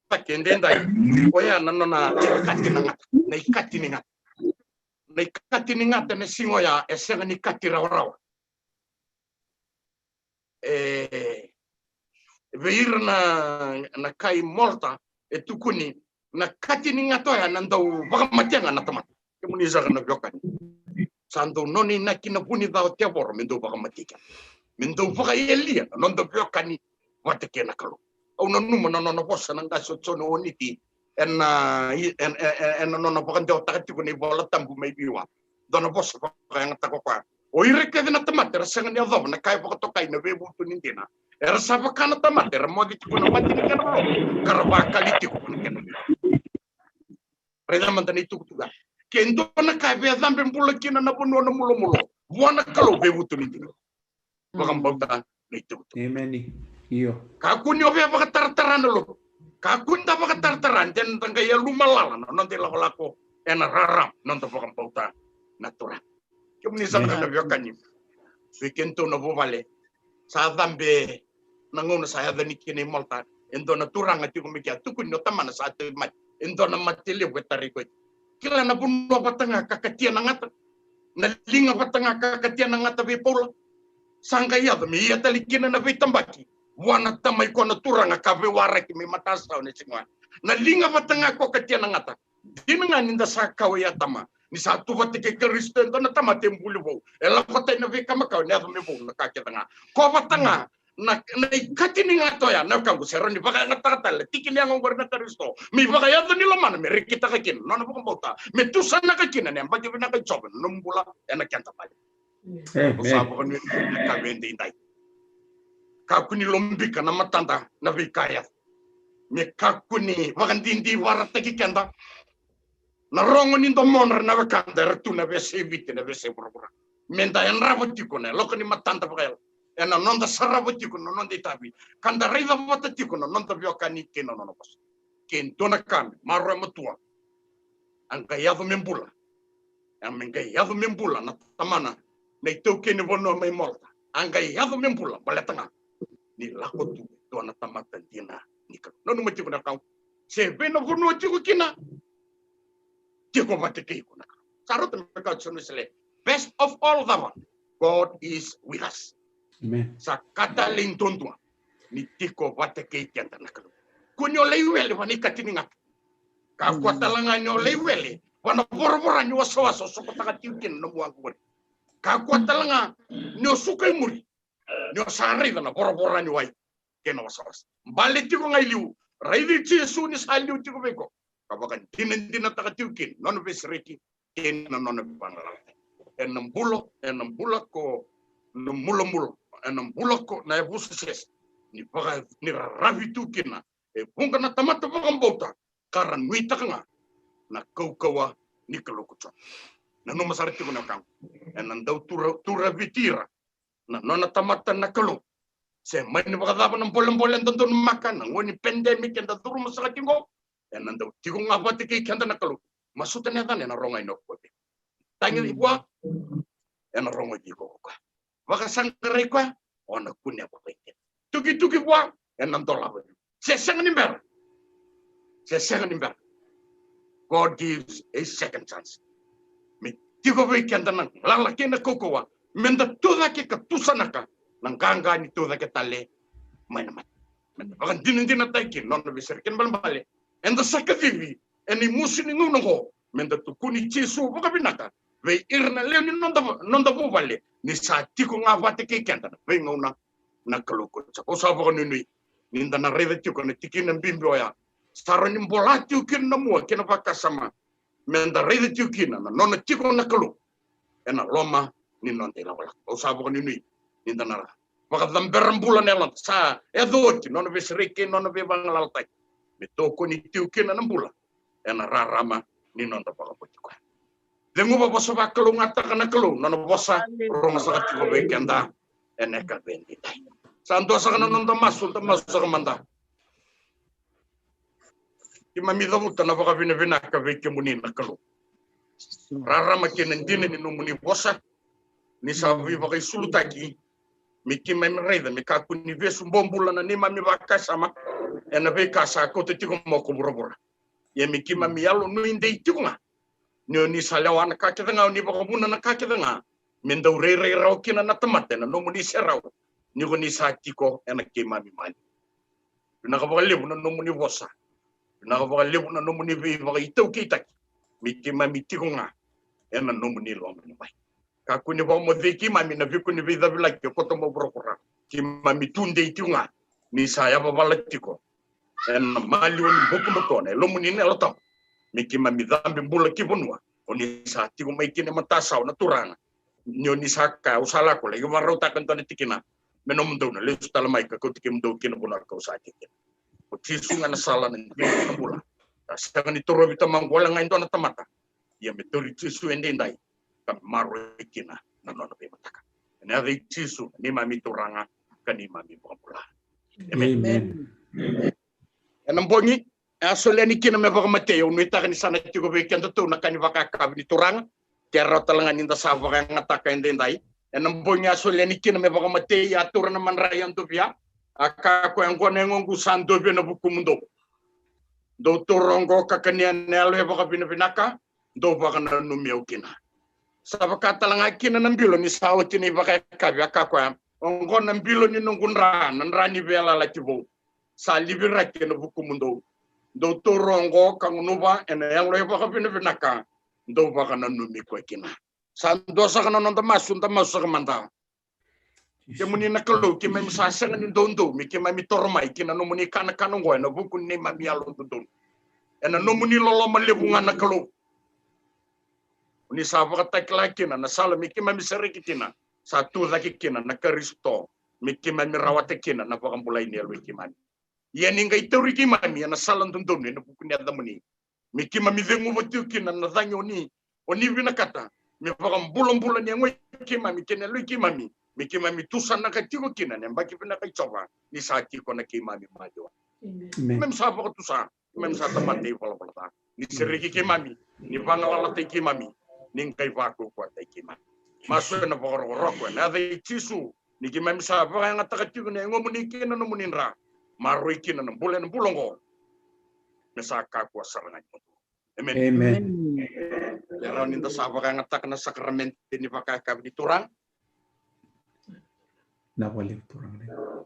cake edaidai, oya na nona ikati na gata, na ikati ni gata. Na ikati ni gata ena siga oya e sega ni kati rawarawa. E, vei ira na, na kai Malta, e tukuni na kati ni gata oya na dau vakamatea ga na tamata. Kemuni saka na veiwekani, sa dau nona inaki na vu ni ca o tevoro me dau vakamatei keda, me dau vakayalia na noda veiwekani vata kei na Kalou. Au nanuma na nona vosa na qase o Jone Oniti ena, e, e, e, ena nona vakadewataka tiko na iVola Tabu mai Viwa. Dua na vosa vakayagataka o koya: O ira kece na tamata era sega ni yacova na ka e vakatokai na veivutuni dina, era sa vaka na tamata era moce tiko na mate ni kedra lolo, ka ra vakali tiko na kedra lolo. Raica mada na itukutuku ya. Ke dua na ka e via cabe bula kina na vanua na mulomulo, vua na Kalou, veivutuni dina. Vakabauta na itukutuku. Emeni. Io. Kakua ni o via vakataratara na lotu. Kakua ni da vakataratara, de na da qai yaluma lala na noda ilakolako ena rarama noda vakabauta na Turaga. Kemuni saka na veiwekani, vei kedatou na vuvale, sa cabe na gauna sa yaco yani kina i Malta, e dua na turaga tiko mai kea, tukuni o tamana sa tauvimate, e dua na mate levu e tarai koya. Kila na vanua vata ga ka katia na gata, na liga vata ga ka katia na gata vei Paula. Sa qai yaco me ia tale kina na veitabaki vua na tama i koya na turaga ka veiwaraki mai matasawa na siga oya. Na liga vata ga ko katia na gata. Dina ga ni da sa kawa i Atama, ni sa tu vata kei Karisito e dua na tamata e buli vou, e lako tani na veika makawa, ena yaco me vou na ka kece ga. Ko vata ga na, na ikati ni gata oya, na wekaqu, se rawa ni vakayagataka tale na tiki ni yago oqori na Karisito, me ivakayaco ni lomana me rekitaka kina na nona vakabauta, me tusanaka kina na yabaki vinaka i Jiova ena nomu bula, ena keda mai. Emeni. Au sa vakanuinui na ka vei daidai. Kakua ni lobika na matada na veika e yaco, me kakua ni vakadidivarataki keda na rogo ni domodra na wekada era tu na veiyasai Viti, na veiyasai vuravura. Me da yadrava tiko na yaloka ni matada vakayalo ena noda sarava tiko na noda itavi, ka da raica vata tiko na noda veiwekani kei na nona vosa. Ke dua na ka me maroroya matua, a qai yaco me bula. A me qai yaco me bula na tamana, na itaukei ni vanua mai Malta. A qai yaco me bula baleta ga ni lako tu e dua na tamata dina ni Kalou. Nanuma tiko na ka, se vei na vanua tiko kina, tiko vata kei iko na Kalou. Sa rauta me kaya o Jone Wesele, best of all, cava? God is with us. Amen. Sa ka talei duadua ni tiko vata kei keda na Kalou. Kua ni o lai wele va na ikati ni gata. Kakua tale ga ni o lai wele va na voravora ni wasawasa o sokotaka tiko kina na nomu waqa qori. Kakua tale ga ni o suka i muri ni o sa raica na voravora ni wai kei na wasawasa. Bale tiko ga i liu, raici Jisu ni sa liu tiko vei iko, ka vakadinadinataka tiko kina na nona veisereki, kei na nona veivagalala. Ena bula, ena bula ko na mulamula, ena bula ko na yavusa sese, ni vaka, ni raravi tu kina e vuqa na tamata vakabauta ka ra nuitaka ga na kaukauwa ni Kalou ko Jiova. Nanuma sara tiko na wekaqu, ena dau tura, turaviti ira na nona tamata na Kalou. Se mani vakacava na bolebole eda donumaka, na gauna ni pandemic eda curuma saka tiko, ena dau tiko ga vata kei keda na Kalou. Masuta na yacana, ena rogoci iko o koya. Tagi vua, ena rogoci iko o koya. Vakasaqarai koya, o na kunea vakaidina. Tukituki vua, ena dolava. Se sega ni bera. Se sega ni bera. God gives a second chance. Me tiko vei keda na galala kei na kaukauwa, meda tucake ka tusanaka na qaqa ni tucake tale mai na mate. Meda vakadinadinataki kina na nona veisere. Kena ibalebale, eda sa kacivi ena imusu ni gauna oqo, meda tukuni Jisu vakavinaka vei ira na lewe ni noda, noda vuvale, ni sa tiko ga vata kei keda na veigauna na Kalou ko Jiova. Au sa vakanuinui ni da na raica tiko na tikina bibi oya sa rawa ni bola tiko kina na mua kei na vakasama, meda raica tiko kina na nona tiko na Kalou ena loma ni noda ilakolako. Au sa vakanuinui ni da na vakacabera bula na yaloda, sa yaco oti nona veisereki kei nona veivagalalataki, me tokoni tiko kina na bula ena rarama ni noda vakabauti koya. Ceguva, vosa vakalougatataka na Kalou, nona vosa rogo saka tiko vei keda ena yakavi edaidai. Sa dua saka na noda masu, da masu saka mada. Keimami cavuta na vakavinavinaka vei kemuni na Kalou, rarama kei na dina ni nomuni vosa ni sa veivakaisulutaki. Me keimami raica, me kakua ni vesu bobula na neimami vakasama ena veika sa kauta tiko mai ko vuravura. Ia me keimami yalo nuidei tiko ga ni o ni sa lewa na ka kece ga, o ni vakavuna na ka kece ga, me dau rairai rawa kina na tamata ena nomuni serau, ni ko ni sa tiko ena keimami maliwa. Vinaka vakalevu na nomuni vosa. Vinaka vakalevu na nomuni veivakaitaukeitaki. Me keimami tiko ga ena nomuni lomanibai. Kakua ni vakamocei keimami na viko ni veicavilaki e koto mai vuravura. Keimami tudei tiko ga ni sa yavavala tiko ena maliwa ni butobuto na Yalomuni na Yalo Tabu. Me keimami cabe bula ki vanua, o ni sa tiko mai kina e matasawa na Turaga. Ni o ni sa kaya, au sa lako laki vakarautaka e dua na tikina me nomudou na lesu tale mai ka kauti kemudou ki na vanua kau sa tiko kina. O Jisu ga na sala, na dina, na bula. Sa sega ni torovi Tamaqu wale ga e dua na tamata. Ia me tauri Jisu edaidai ka me maroroi kina na nona veimataka. Ena yaca i Jisu na neimami Turaga ka neimami iVakabula. Emeni. Emeni. Ena bogi e a soli yani kina me vakamatei, au nuitaka ni sa na tiko vei kedatou na ka ni vakayakavi ni Turaga. Ke rawa tale ga ni da sa vakayagataka edaidai. Ena bogi e a soli yani kina me vakamatei, a taura na madrai, a dovia, a kaya o koya, oqo na yagoqu sa dovia ena vukumudou. Dou taura oqo ka kania ena yalo e vakavinavinaka, dou vakananumi au kina. Sa vaka tale ga kina na bilo ni sa oti na ivakayakavi, a kaya o koya, oqo na bilo ni noqu dra, na dra ni veiyalayalati vou, sa liviraki ena vukumudou. Dou taura oqo ka gunuva ena yalo e vakavinavinaka, dou vakananumi koya kina. Sa dua saka na noda masu, da masu saka mada. Kemuni na Kalou, keimami sa sega ni doudou me keimami toro mai ki na nomuni kanakana oqo ena vuku ni neimami yalododonu. Ena nomuni loloma levu ga na Kalou, o ni sa vakatakila kina na sala me keimami sereki kina, sa tu cake kina na Karisito, me keimami rawata kina na vakabulai ni yaloi keimami. Ia ni qai tauri keimami ena sala dodonu ena vuku ni yacamuni, me keimami ceguva tiko kina na cagi o ni, o ni vinakata me vakabulabula ni yagoi keimami kei na yaloi keimami, me keimami tusanaka tiko kina na yabaki vinaka i Jiova ni sa tiko na keimami maliwa. Amen. Keimami sa vakatusa, keimami sa tamata ivalavala ca. Ni sereki keimami, ni vagalalataki keimami, ni qai vakaukauwataki keimami. Masu ena vakarokoroko ena yaca i Jisu, ni keimami sa vakayagataka tiko na yagomuni kei na nomuni dra. Maroroi kina na bula ena bula oqo, me sa kakua sara ga ni mudu. Amen. Amen. E rawa ni da sa vakayagataka na sakaramede ni vakayakavi ni Turaga. Na vale Turaga.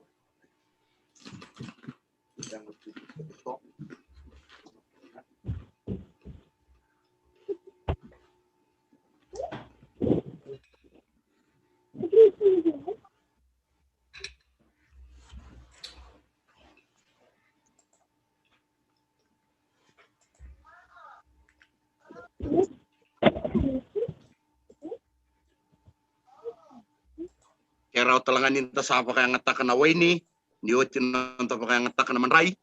rawa tale ga ni da sa vakayagataka na waini, ni oti na noda vakayagataka na madrai.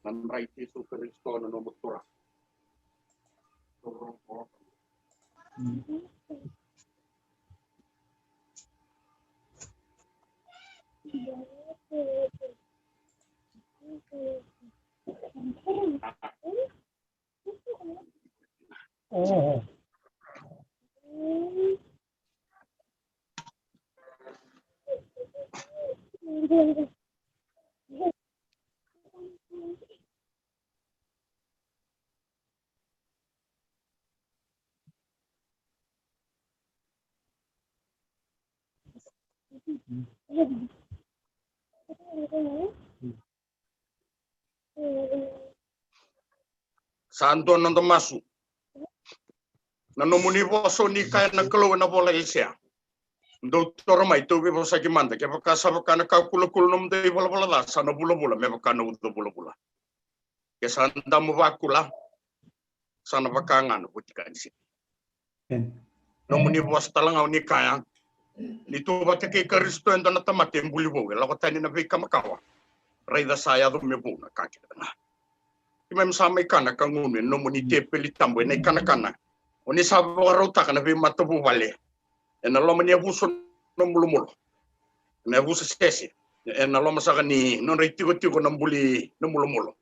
Na madrai Jisu Karisito na nomu Turaga. Sa dua na noda masu. Na nomuni vosa ni kaya na Kalou ena ivola i Aisea. Dou toro mai, dou veivosaki mada, kevaka sa vaka na ka kulakula nomudou ivalavala ca, sa na vulavula me vaka na uca vulavula. Ke sa damu vakula, sa na vaka ga na vutika ni sipi. Amen. Nomuni vosa tale ga o ni kaya, ni tu vata kei Karisito e dua na tamata e buli vou, e lako tani na veika makawa. Raica sa yaco me vou na ka kece ga. Keimami sa mai kana ka gunu e nomuni tepeli tabu ena ikanakana o ni sa vakarautaka na veimatavuvale ena loma ni yavusa na mulumulo, na yavusa sese, ena loma saka ni nodra itikotiko na buli na mulumulo.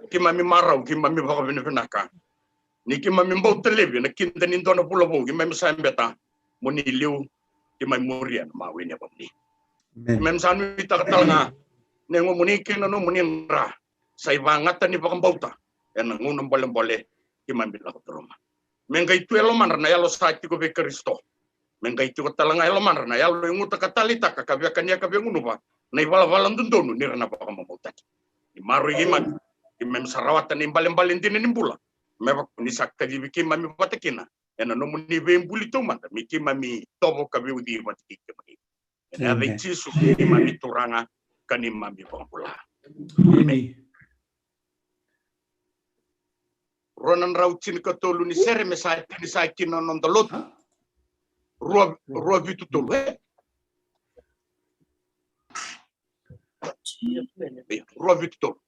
Keimami marau, keimami vakavinavinaka ni keimami bauta laivi ena kida ni dua na vula vou keimami sa beta mo ni liu, keimami muria na mawe ni yavamuni. Amen. Keimami sa nuitaka tale ga na yagomuni kei na nomuni dra sa ivagata ni vakabauta ena gauna bolebole keimami lako curuma. Me qai tu e lomadra na yalo sa tiko vei Karisito. Me qai tiko tale ga e lomadra na yalo e guta ka taleitaka ka veka ni yaka via gunuva na ivalavala dodonu ni ra na vakamamautaki. Ni maroroi keimami, keimami sa rawata na ibalebale dina ni bula me vaka ni sa kacivi keimami vata kina ena nomuni veibuli taumada me keimami tovo ka veiuci vata kei keimami. Ena yaca i Jisu keimami Turaga ka neimami vakabula. Amen. Rua na drau tinikatolu ni sere me sa tini sa kina na noda lotu. Rua, rua vitu tolu, e? Rua vitu tolu.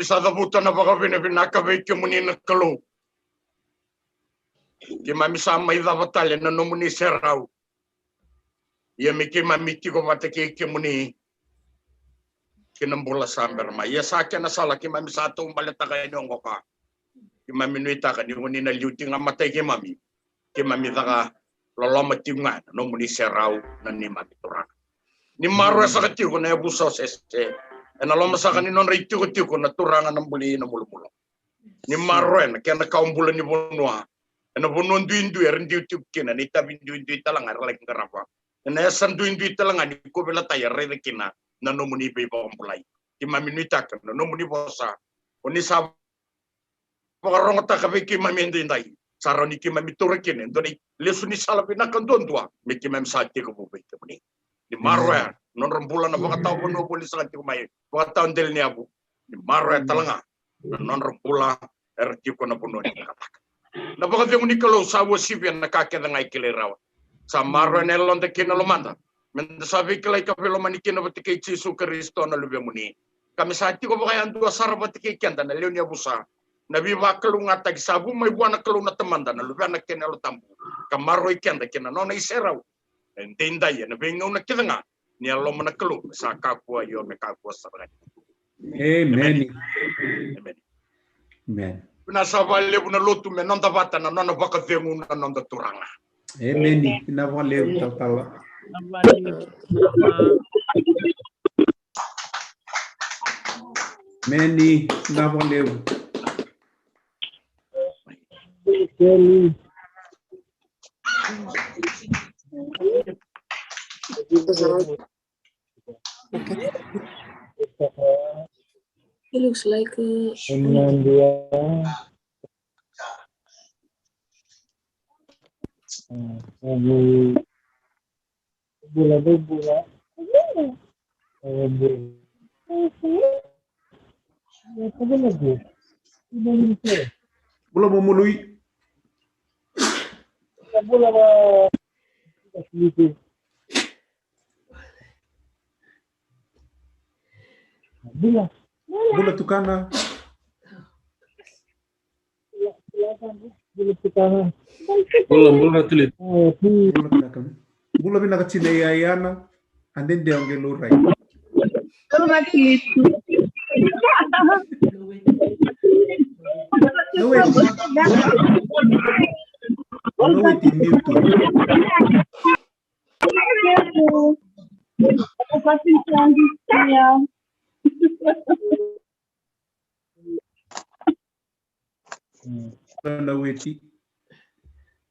sa cavuta na vakavinavinaka vei kemuni na Kalou. Keimami sa mai cava tale na nomuni serau. Ia me keimami tiko vata kei kemuni ki na bula sa bera mai. Ia sa kena sala keimami sa taubaletaka yani oqo ka keimami nuitaka ni oni na liu tiko ga matai keimami. Keimami caka loloma tiko ga na nomuni serau na neimami Turaga. Ni maroroya saka tiko na yavusa o Sese ena loma saka ni nodra itikotiko na turaga na buli na mulumulo. Ni maroroya na kena kawa bula ni vanua ena vanua duidui era diu tiko kina, na itavi duidui tale ga era laki qarava, ena yasa duidui tale ga ni kovelatai era raica kina na nomuni veivakabulai. Keimami nuitaka na nomuni vosa oni sa vakarogotaka vei keimami edaidai. Sa rawa ni keimami taura kina e dua na lesu ni sala vinaka duadua me keimami sa tekivu vei kemuni. Ni maroroya na nodra bula na vakatawa vanua voli saka tiko mai, vakatawa dela ni yavu. Ni maroroya tale ga na nodra bula era tiko na vanua ni cakacaka. Na vakacegu ni Kalou sa uasivia na ka kece ga e kilai rawa. Sa maroroya na yaloda kei na lomada meda sa veikilai ka veilomani kina vata kei Jisu Karisito na Luvemuni, ka me sa tiko vakayadua sara vata kei keda na lewe ni yavusa. Na veivakalougatataki sa vu mai vua na Kalou na Tamada, na Luvena kei na Yalo Tabu, ka maroroi keda kina nona iserau edaidai ena veigauna kece ga. Ni a loma na Kalou me sa kakua, io me kakua sara ga. Emeni. Emeni. Emeni. Vinaka saka vakalevu na lotu me noda vata na nona vakacegu na noda Turaga. Emeni. Vinaka vakalevu talatala. Emeni. Vinaka vakalevu. It looks like a... Bula Momolui. Bula Tukana. Bula, bula Tulitu. Bula vinaka. Bula vinaka tina i Aiana. A dede o qai laurai. Bula Tulitu. No wait. No wait, mute. Na weti.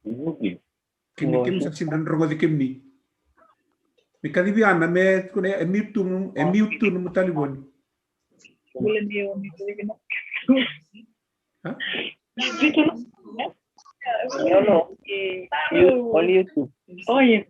Kemuni, kemuni sa sega ni rogoci kemuni. Me kacivi Ana me tukuna e mute tu, e mute tu nomu talevoni. Ha? No, no. You, only you two. Oh, yeah.